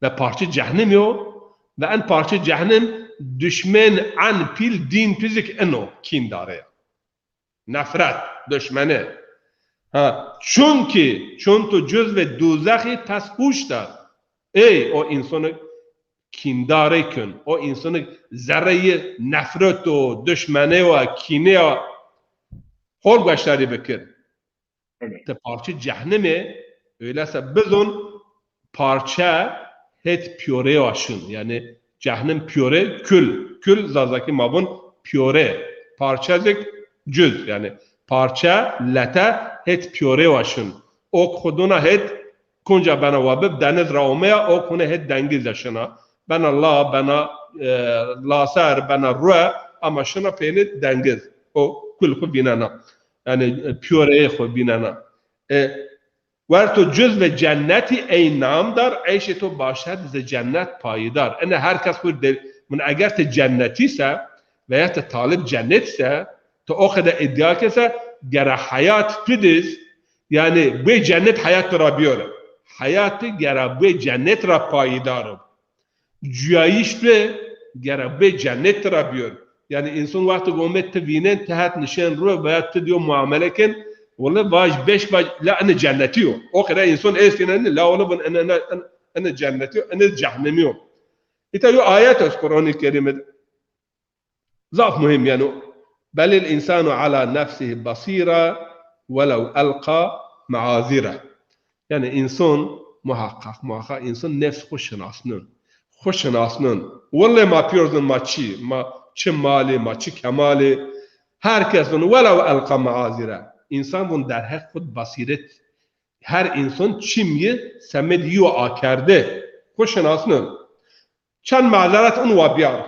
Ve parçe cehnim yo. Ve en parçe cehnim duşmen en pîl dîn pizik ino kîndare. Nefret, duşmeni. Ha, çunkî, çun tu cuzvê duzexî pes hûş der. Ey o însonî kîndarê kun, o însonî zerreyî nefret o, duşmenê wa, kînê ya, hol gueştarî bikir. Evet. Ti parçe cehnimê, öyleyse bizon parçe het pîyorê wa şin. Yanî cehnim pîyorê, kül. Kül zazakî ma vun pîyorê. Parçe zik cüz. Yanî parçe, lete het pîyorê wa şin. Ok xuduna het Kunca bena wa bib, deniz ra omeya, o kune hê dengiz de şina. Bena la, bena, e, laser, bena rue, ama şina peynî dengiz. O kul xu vînena. Yanî, e, pîyoreyê xu vînena. E, wer to cuzvê cennetî ey namdar, eyşê to başet ze cennet payîdar. Ine her kes xu de, min eger ti cennetî se, veya ti talib cennet se, ti o qede îdîa ke se, gera heyat tu diz, yanî bê cennet heyat tu ra bîyore. Heyat tu gera bê cennet ra payîdar o. Cuyayîş tu gera bê cennet tu ra bîyor. Yanî însan wexto ke ome ti vînen, ti het nişen ro veya ti diyo muamele ken, wele vaj beş vaj, la ine cennetî yo. O qede însan estîne, la wele bin ine, ine, ine, ine cennetî yo, ine cehnemî yo. Îta yo ayet est Quranî Kerîm de. Zaf muhîm, yanî, "Belil însanu ala nefsîhî basîre welew elqa meazîre." Yanî însan muhaqqaq, muhaqqaq însan nefs xu şinasnun. Xu şinasnun. Wille ma pîyor zun ma çî, ma çi malî, ma çi kemalî. Her kes zun welew elqa meazîre. Însan vun derheq xu basîret. Her însan çim yi semed yi yo akerde. Xu şinasnun. Çend mazeret in wa biyar.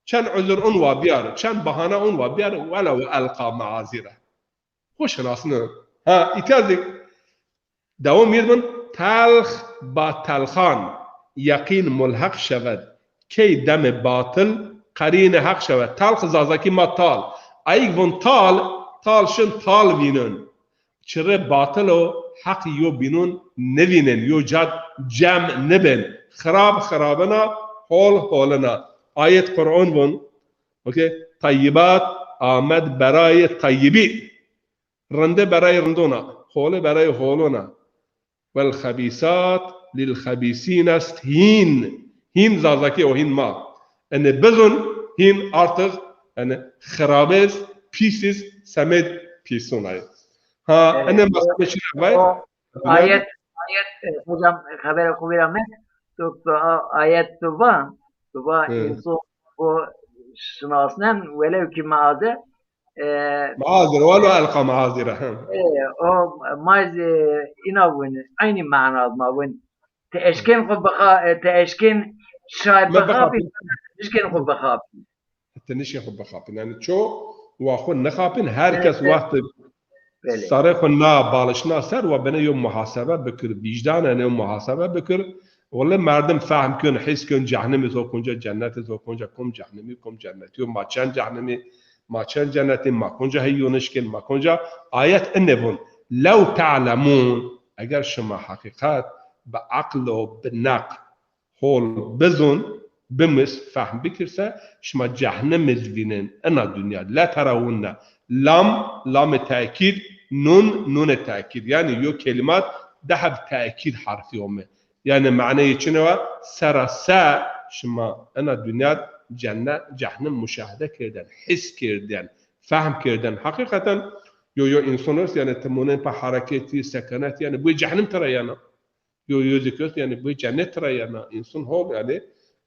Çend uzur un wa biyar, çend bahane un wa biyar, welew elqa meazire. Xo şinasnin. Ha, îtya zî dewam yid bin, telx ba telxan yeqîn mulheq şewed, key demê batil qerînê heq şewed. Telx zazakî ma tal. Ayîg vun tal, tal şin tal vînun. Çirê batil o, heq yo bînun nivînên, yo cad cem nibên. Xirab xirabina, hol holina. Ayet Qur'an vun, okey, tayyibat amed berayê tayyibî. Rinde berayê rindona, hole berayê holona. Wel xebîsat lil xebîsîn est hîn. Hîn zazakî o hîn ma. Ene bizun hîn artıq, yani xirabez, pîsiz, semed pîsonay. Ha, Evet, ene o, mesele çi vay? O ayet, ayet, e, hocam, e, xebere xo vîra me. Tu, tu, a-, ayet tu va, tu va Hı. insan bu şinasnen, velev ki meaze, e, Meazire, welo elqa meazire, ha. E, o, ma zî, e, îna vun, eynî mana ma vun. Ti eşkên xo bixa-, e, ti eşkên şay Ma bixapî, bixapî. Ti nişkên xo bixapî. Ti nişkên xo bixapî. Yani ço wa xo nixapîn, her Evet, kes evet. wextê Belê. sarê xo na balişna ser wa bine yo muhasebe bikir, vîcdanê nê muhasebe bikir. Wele merdim fehm kön, his kön, cehnimî to konca, cennetî to konca, kom cehnimî, kom cennetî yo, ma çend cehnimî, ma çend cennetî, ma konca hey yo nişkên, ma konca ayet ine vun. Lew te'lemûn, eger şima heqîqet bi eql û bi neql hol bizun, bimis, fehm bikirse, şima cehnimî zî vînên ena dinya. La terawunne. Lam, lamê tekîd, nun, nunê tekîd. Yanî yo kelîmat di heb tekîd harfî ome. Yanî maneyê çine wa, sera se şima ena dinya cennet, cehnim muşahede kerdên, his kerdên, fehm kerdên. Heqîqeten yo, yo însan est, yanî ti monên pa hereketî, sekenetî, yanî bu cehnim tira yena. Yo, yo zî kewt, yanî bu cennet tira yena, însan hol, yanî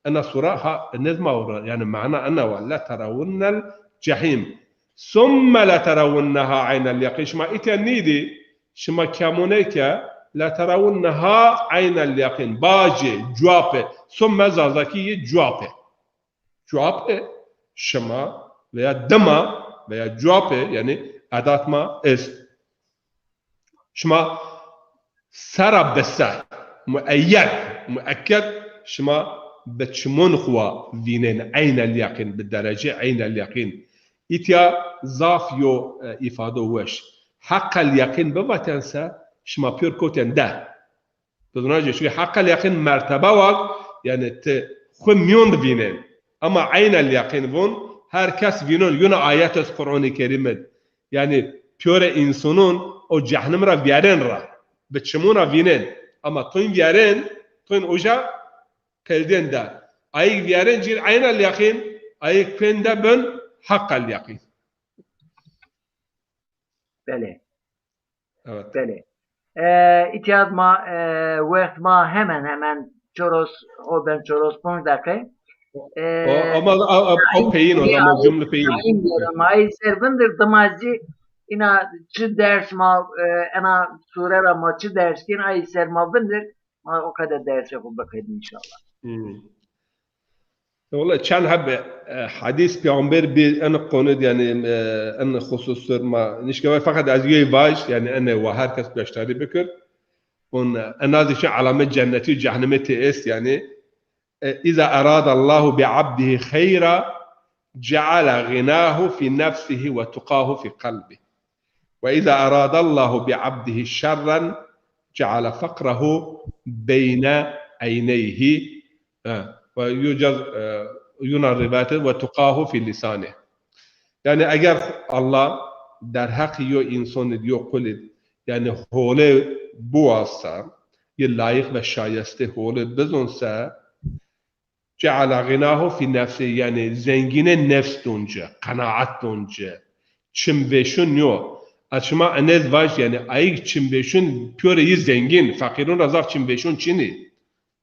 ena sura ha nezma ora, yanî mana ena wa, la terawunnel cehîm. Summe la terawunneha eynel yeqîn. Şima îtya nîdî, şima kemûne ke la terawunneha eynel yeqîn. Bacê, cuape. Summe zazakî yê cuape. Cuape şima veya dima veya cuape, yanî edat ma est. Şima sera bi se, mueyyed, muekked, şima bi çimon xwu wa vînên eynel yeqîn, bi derecê eynel yeqîn. Îtya zaf yo, e, îfado weş. Heqel yeqîn bivaten se, şima pêr kotên de. Bizonacê, çünkü heqel yeqîn mertebe wa, yanî ti xwu mîyon di vînên. Ama eynel yeqîn vun, her kes vînon, yuna ayet est Qur'anî Kerîm id. Yanî pîyorê însanûn o cehnim ra vîyerên ra, bi çimûn ra vînên. Ama toyn vîyerên, toyn uca qeldên de. Ayîg vîyerên cir eynel yeqîn, ayîg kuên de bin heqel yeqîn. Belê. Evet. Belê. E, îtya ma, e, wext ma hemen hemen çoros, o ben çoros ponc deqe. E, O, ama, a, a, o peyin o, ama cümle peyin. Ay ser vindir, dima zî îna çi ders ma, e, ena sure ra ma çi ders kên, ay ser ma vindir, ma o kadar derse xo biqedin inşallah. Hmm. Wele çend heb, e, hedîs peyxamber bî en qonid, yanî, e, en xusus ser ma nişkeway, feqet ez yoy vaj, yanî ene wa her kes beşdarî bikir. Un, e, en az için alamet cennetî û cehnemî tê est, yanî, e, "Îza eradallahu bi abdihi xeyra, ceale ğinahu fi nefsihi ve tuqahu fi qalbi." "Ve îza eradallahu bi abdihi şerren, ceale feqrehu beyne eyneyhi." Ha, ve yucaz, e, yuna rivayet, "Ve tuqahu fi lisani." Yanî eger Allah derheq yo însan id, yo qul id, yanî hole biwazsa, yê layiq ve şayeste hole bizonse, "Ceale ğinahu fi nefsi", yanî zengînê nefs don ci, qenaet don ci. Çimvêşun yo. Ez şima enez vaj, yanî ayîg çimvêşun pîyorê yi zengîn, feqîrun ra zaf çimvêşun çinî.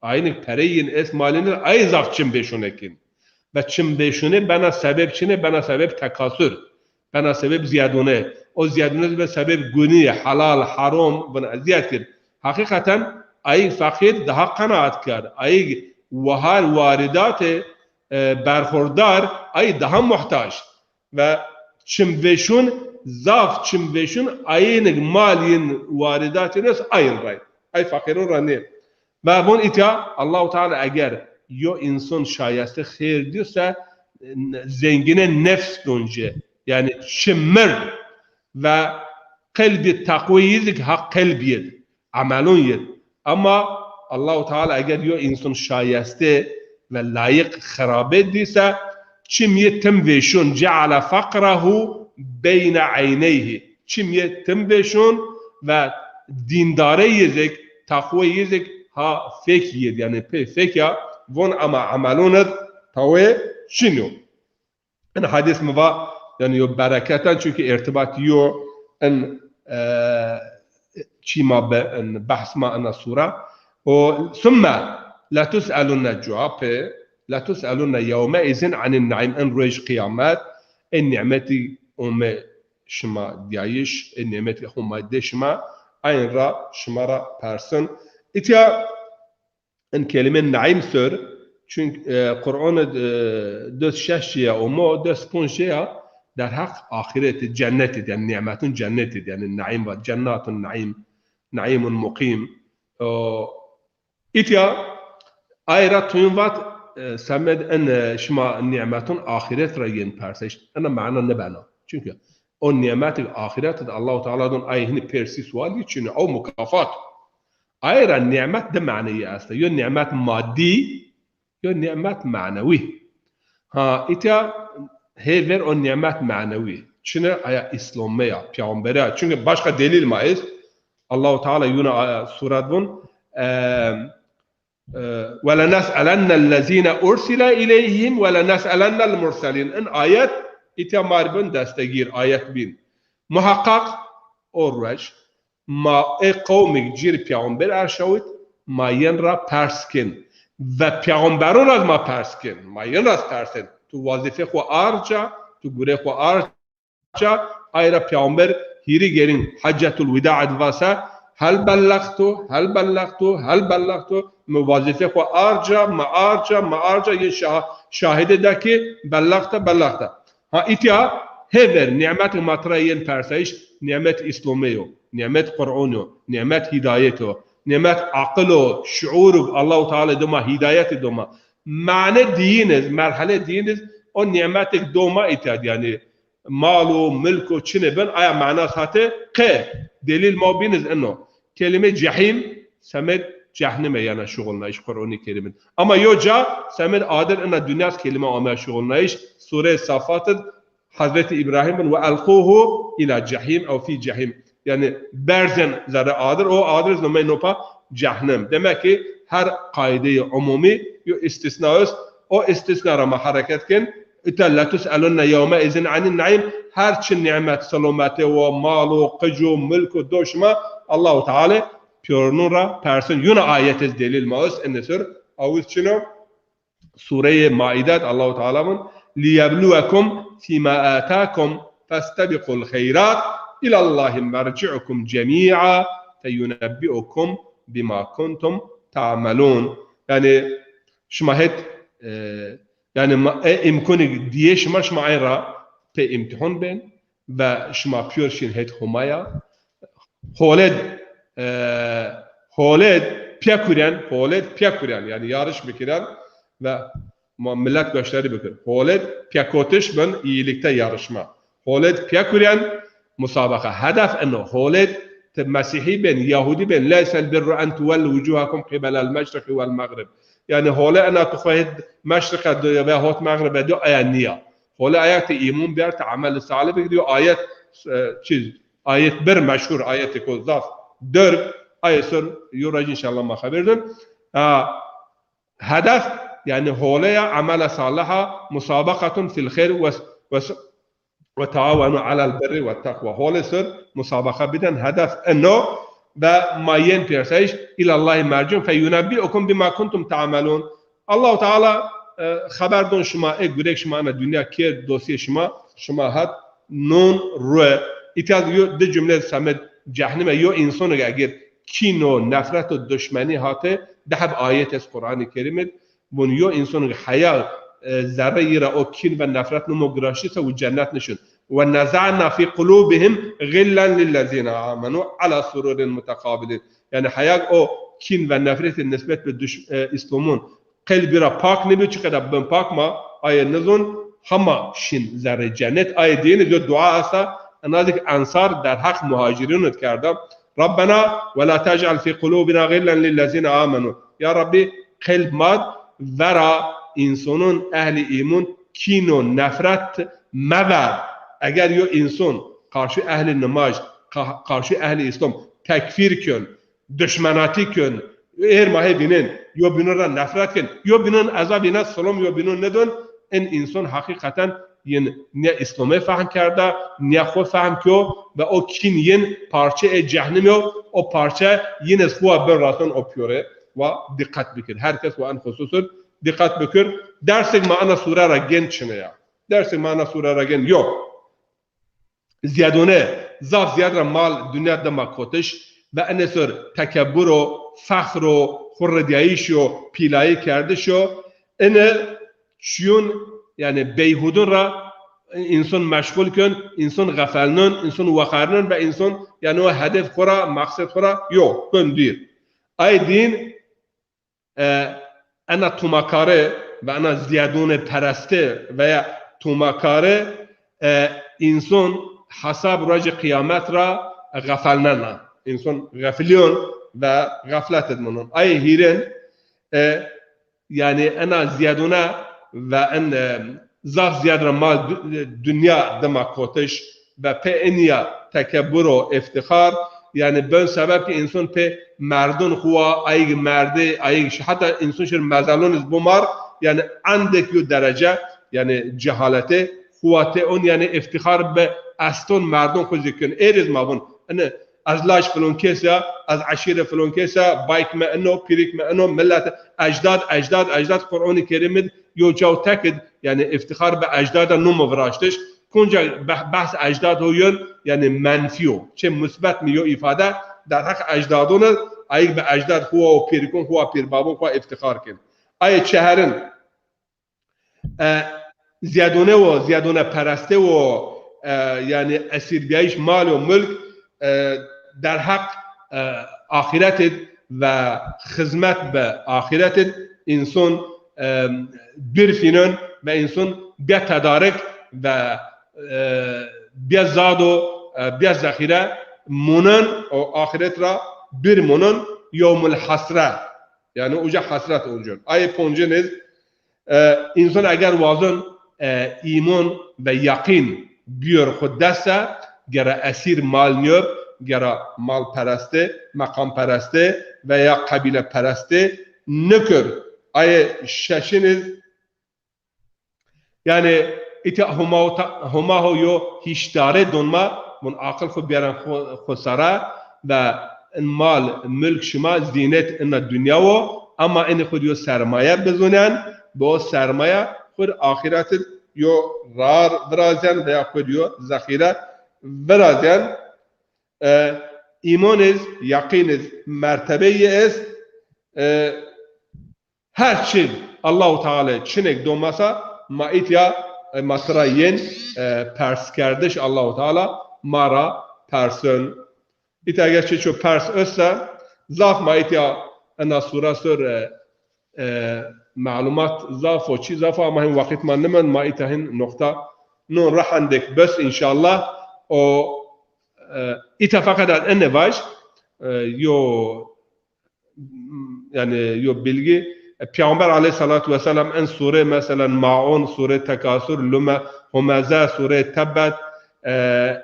Ayînik perey yin est, malîn est, ayî zaf çimvêşune kîn. Ve çimvêşune bena sebeb çine, bena sebeb tekasur. Bena sebeb zîyadûne. O zîyadûne bena sebeb gunî, helal, herom, bina zîyad kir. Heqîqeten ayîg feqîr daha qenaat kerd. Ayîg wahar waridatê e, berxordar, ay daha muhtac. Ve çim vêşun, zaf çim vêşun, ayênig mal yin waridatên es ayin ray. Ay feqîrun ra nê. Ve von itya, Allahu Teala eger yo insan şayeste xêr diyorsa, zengine nefs donce. Yani çim mird ve qelbi taqwê yizig ha qelbiyed, amelon yid. Ama Allahu Teala eger yo insan şayeste ve layık xirabe dîse, çim yê tim vêşun, ceale faqrahu beyne eyneyhi. Çim yê tim vêşun ve dîndare yizig, taqwê yizig ha fek yid, yani pê fek ya, von ama amelon id tawê çin yo. In hadis mi va, yani yo bereketen, çünkü irtibat yo in, e, çî ma be, in behs ma ina sura. O sümme letus'elunne cevap, letus'elunne yevme izin anin naim, in roj kıyamet, en nimeti ome şima diyayiş, en nimeti Homa de şima, ayin ra şima ra persin. İtya in kelime naim sör, çünkü, e, Kur'an, e, dös şeş ya omo, dös ponc ya, derheq ahireti, cenneti, yani nimetun cenneti, yani naim var, cennatun naim, naimun mukim. O, itya, ayra tuyun vat, e, semed en, e, şima nimetun ahiret ra yen perseş, ena mana ne bena. Çünkü o nimet ahiret de Allahu Teala don ay hini persi sual için, o mukafat. Ay ra nimet di maneyî esta. Yo nimet madî, yo nimet manewî. Ha, îtya hê ver o nimet manewî. Çine aya Îslome ya, peyxambere ya. Çünkü başka delîl ma est. Allahu Teala yuna aya suret vun, e, e, "Ve lenes'elennellezîne ursile ileyhim ve lenes'elennel murselîn." In ayet îtya ma rê bin destegîr, ayet bin. Muhaqqaq o ruej ma ê qewmîk cir peyxamber erşawit, ma yen ra pers kin. Ve peyxamberon ra ma pers kin. Ma yen ra persên. Tu wazîfê xwu arca, tu gurê xwu arca, ay ra peyxamber hîrî gerin Heccetul Wida id vase, "Hel bellextu, hel bellextu, hel bellextu." Mi wazîfê xwu arca, mi arca, mi arca, yin şah-, şahide de ki bellexte, bellexte. Ha, îtya hê ver, nimetê ma tira yên persayiş, nimet Îslomê yo, nimet Qur'on yo, nimet hîdayet o, nimet aqil o, şuur o, Allahu Teala doma hîdayetî doma. Mane diyiniz, merhale diyiniz, o nimetik doma îtya, yani mal o, milk o, çine bin, aya manas hate qe, delil ma biniz ino. Kelime cehîm, semed cehnime yana şuxulnayış Qur'an-ı Kerim'in. Ama yo ca, semed adir ina dünyas kelime ame şuxulnayış, Sure Safat id Hazreti İbrahim bin "Ve elquhu ila cehîm ew fî cehîm." Yani berzen zerre adir, o adir iz nomey nopa cehnem. Demek ki her qaideyê umumi yo istisna est, o istisna ra ma hereket ken, Îta "Letus'elunne yewme izin anin naim", her çi nimet, selometê wo, mal o, qic o, milk o do şima, Allahu Teala pîyorunun ra persin. Yuna ayet ez delil ma est, ene ser awiz çino, Sureyê Maide de Allahu Teala vun, "Liyebluwekum fîma atakum festebiqul xeyrat, ilallahi merci'ukum cemî'a feyunebbi'ukum bima kuntum ta'melun." Yani şima het, e, yani ma, e, imkuni diye şima, şima ay ra pê imtihon ben ve şima pîyor şin het Homaya. Holed, e, holed pekuren, holed pekuren, yani yarış bikiren ve ma millet gösteri bikir. Holed pekotiş bin, iyilikte yarışma. Holed pekuren, musabaka. Hedef eno. Holed ti Mesîhî ben, Yahudî ben, "Leysel birru en tuwellu wucuhakum qibelel meşriqi wel megrib." Yani hole ena tu xo hêt meşriqe do ve hot megrebe do, aya niya. Hole aya ti îmun biyer, ti amel salih bikir, yo ayet, e, çiz, ayet bir meşhur, ayetê ko zaf derg, ayê ser yo raj înşallah ma xeber dun. Ha, hedef, yani holeya amela saliha, musabaqatun fil xeyr ve, ve, ve taawenu alel birri ve takwa. Hole ser musabaqa biden, hedef eno ve ma yen pêrsayîş, ilallahi mercun feyunebbiukum bima kuntum ta'melun. Allahu Teala, e, xeber don şima, ê gurek şima ena dinya kerd, dosiyê şima, şima hat non rue. Îtya yo di cumle semed cehnime, yo însonig eger kîno, nefret û duşmenî hate, di heb ayet est Qur'anê Kerîm id, vun yo însonig heya e, zerrê yi ra o kîn ve nefret nimo giraştî se wi cennet nişin. Ve neza'na fi qulubihim ghillen lillezine amenu ala sururin muteqabilin. Yanî heyag o kîn ve nefretê nisbet bi duş-, e, Îslamûn qelbî ra pak nêbî, çiqeda bin pak ma, aye nizon, hema şin zerrê cennet. Aye diyêne yo dua esta, ena zî ki Ensar derheq muhacirîn id kerda. Rabbena ve la tec'al fî qulûbina gillen lillezîne amenu. Ya Rabbî, qelb ma d vera însonun, ehlî îmûn kîn û nefret mever. Eger yo înson qarşî ehlî nimaj, qa-, qarşî ehlî Îslam tekfîr kön, duşmenatî kön, êr ma hê vînên, yo bînûn ra nefret kên, yo bînûn eza vîne, silom yo bînûn nidon, in înson heqîqeten yin nîya Îslamê fehm kerda, nîya xwu fehm kyo ve o kîn yin parçe ê cehnimî yo, o parçe yin ez xwu wa bin raston o pîyorê. Wa dîqet bikir. Her kes wa in xusus id dîqet bikir. Dersêk ma ena sure ra gên çine ya. Dersêk ma ena sure ra gên yo. Zîyadone, zaf zîyad ra mal dinya dima kotiş ve enê ser tekebur o, fexr o, xurridîyayîş o, pîlayî kerdiş o. Ene çîyûn, yanî beyhudûn ra însan meşxul kön, însan xefelnon, însan wexarnon ve însan, yanî o hedef xwu ra, maqsed xwu ra yo kön dûr. Ay dîn, e, ena tumakare ve ena zîyadûnê pereste veya tumakare, e, însan hesab rocê qîyamet ra xefelnena. Însan xefilîyon ve xeflet id minon. Ay hîrin, e, yanî ena zîyadûne ve en, e, zaf zîyad ra mal du-, dinya dima kotiş, ve pê inîya tekebur û îftîxar, yanî ben sebeb ki însan pê merdûn xwu wa, ayîg merdê, ayîg şi-, heta însan şir mezelûn iz bimar, yanî endêk yo derece, yanî cehaletê xwu wa tê on, yanî îftîxar bi eston merdûn xwu zî kên. Êr iz ma vûn, ene ez laj filon kes a, ez eşîrê filon kes a, bayk mi ino, pîrik mi ino, millet ecdad, ecdad, ecdad Qur'anî Kerîm id yo caw tek id, yanî îftîxar bi ecdada nûmo viraştiş. Konca beh-, behs ecdad ho yon, yanî menfî yo. Çi musbet mi yo îfade, derheq ecdadûn id, ayîg bi ecdad xwu wa û pîrikûn xwu wa, pîrbabûn xwu wa îftîxar kên. Ayê çeherin, e, zîyadûne wo, zîyadûne pereste wo, e, yanî esîrbîyayîş mal û mulk, e, derheq, e, axîret id ve xizmet bi axîret id însan, e, bir fînon ve însan bîya tedarik ve, e, bîya zado, e, bîya zexîre munon û axîret ra bir munon, yewmul hesre. Yanî uca hesret oncon. Ayê poncin iz, e, însan eger wazon, e, îmon ve yaqîn bîyor xwu dest se, gera esîr mal nîyor, gera malpereste, meqampereste veya qebîlepereste nikir. Ayê şeşin iz, yanî îta Homa ta-, Homa ho yo hîşdare don ma, vûn aqil xwu bîyeren xwu, xwu sere ve in mal, mulk şima zînet ina dinya wo, ama inî xwu yo sermaye bizûnen, bi o sermaye xwu axîret id yo rar virazyen veya xwu yo zexîre virazyen. E, îmon iz, yaqîn iz, mertebeyî est, e, her çi Allahu Teala çinêk do ma se, ma îtya, e, ma tira yên, e, perskerdiş Allahu Teala ma ra person. Îtya eger çiço pers esta, zaf ma îtya ena sure ser, e, e, melumat zaf o, çî zaf o, ama hin weqît ma nimend, ma îtya hin noqta non ra hendêk bes înşallah. O, e, îtya feqet ez ene vaj, e, yo yanî yo bilgî, e, Peyxamber aleyhissalatu vesselam en sure, meselen, Maun, sure Tekasur, Lume, Humeze, sure Tebbet, e,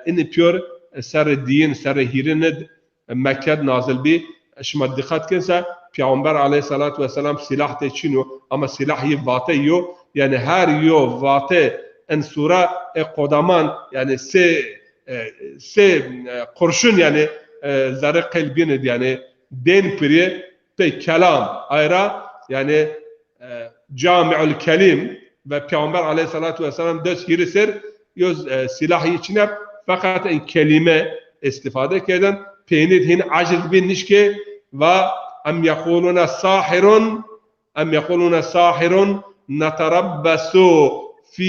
inî pîyor, e, serrê diyin, serrê hîrin id, e, Mekke d nazil bî. E, şima dîqet kin se, Peyxamber aleyhissalatu vesselam sîlah tê çin o, ama sîlah yi vate yo, yanî her yo vate en sure, e, qodaman, yanî sê, e, sê, e, qurşun, yanî, e, zerrê qelbîn id, yanî dên pirî pê kelam ay ra, yanî, e, Camiul Kelim ve Peyxamber aleyhissalatu vesselam des hîrî ser yo, e, sîlahî çin ib, feqet in kelîme îstîfade kerden, peynî d hîn eciz bî nişkê va em yequlûne sahirun, em yequlûne sahirun, neterabbesu fî,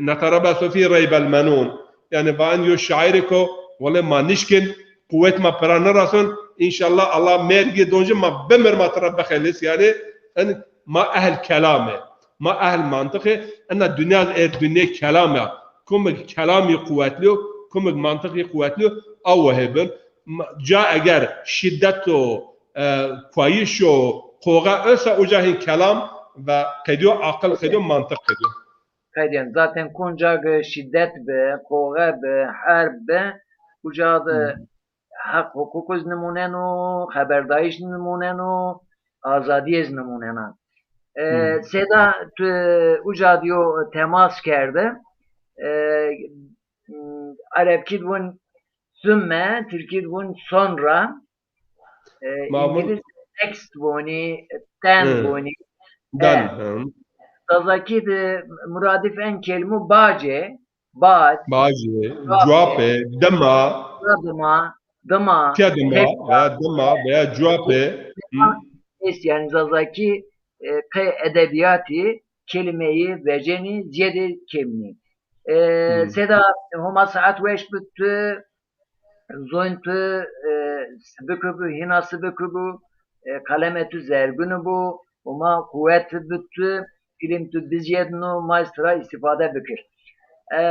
neterabbesu fî reybel menûn. Yanî va en yo şaîrêko, wele ma nişkin, quwet ma pira nirason, înşallah Allah mergê doncî ma bimir ma tira bixelis. Yanî en ma ehl kelam ê, ma ehl mantiq ê, ena dinya ez ê dinyê kelam ya. Kumik kelamî quwetlî yo, kumik mantiqî quwetlî yo, aw wehê bin. Ma-, ca eger şîdet o, e, kuayîş o, qoxe esa, uca hîn kelam ve qedîyo, aqil qedîyo, mantiq qedîyo. Qedîyen. Zaten kunca ki şîdet bi, qoxe bi, herb bi, uca de heq huquq iz nimûneno, xeberdayîş nimûneno, azadî iz nimûnena. E, Seda, tu uca diyo temas kerde. E, m, Erebkî di vûn sümme, Tirkî di vûn sonra, e, Ma vûn- Îngilîz next vonî, then Hı. vonî. Then, E, hı. Zazakî di muradîf en kelîmû bacê, bad, Bacê, cuapê, cuapê, dima, dima, dima, tedima, tedima, veya dima, veya cuapê. Hı. Est, yanî Zazakî, e, qey edebîyatî kelîmeyî vecenî zîyedê kêmnî. E, Hı. Seda, Homa saet weş bi tu, zoyn tu, e, sibikî bu, hîna sibikî bu, e, qelemê tu zergûnî bu, Homa quwet bi tu, îlm tu bizîyedno, ma iz tira îstîfade bikir. E, Hı.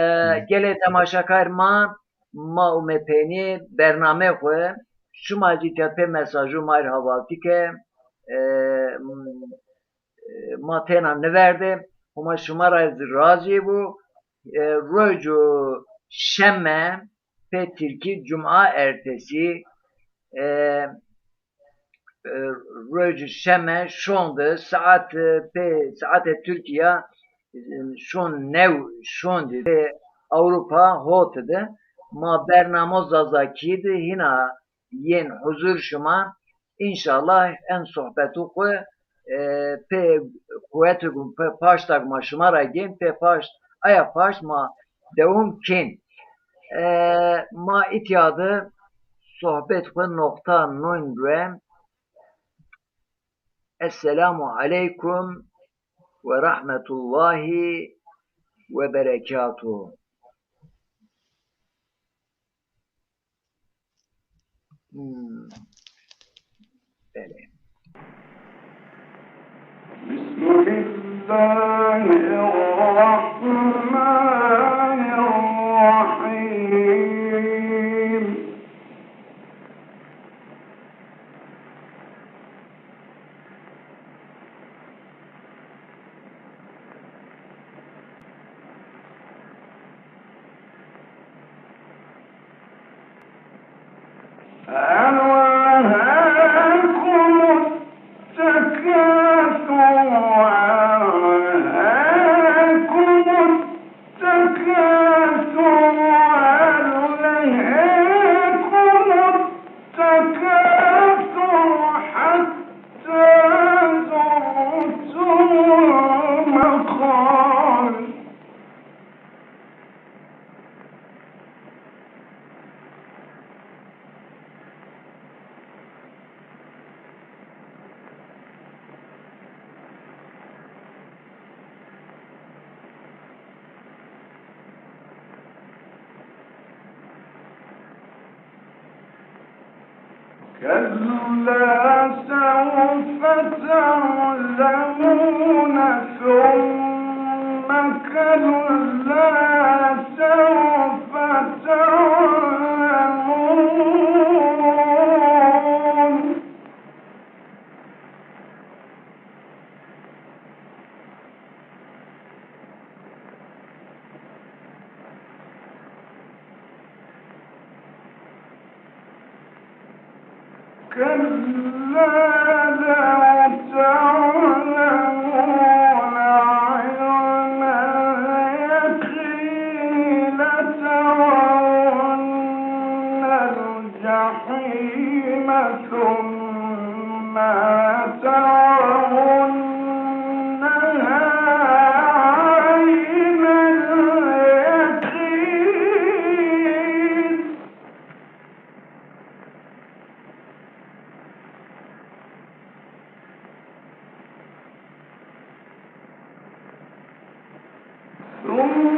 Gelê temaşakar ma, ma ûme peynî bernamê xwu, şima zî tepê mesajû ma ir havaltî ke, e, m, e, ma têna niverde, Homa şima ra ez razî bu. E, rojo şeme, pê tirkî cuma ertesî, e, e, rojo şeme şon di, saet, e, pê saetê Tirkîya, e, şon new şon di, pê Ewropa hot di. Ma bernamo Zazakî di hîna yên huzur şima. Înşallah en sohbetû xwu, e, pê quwetê ku, pê paşta ku ma şima ra gên, pê paşt, aya paşt ma dewam kên. E, ma îtya de sohbet xwu noqta non re. Esselamu aleykum ve rahmetullahi ve berekatuhu. Hmm. Belê. بسم الله الرحمن الرحيم. ألهاكم التكاثر، ألهاكم التكاثر، ألهاكم التكاثر حتى زرتم المقابر. كلا سوف تعلمون ثم كلا سوف تعلمون. كلا لو تعلمون علم اليقين لترون الجحيم ثم لترونها عين اليقين. Rum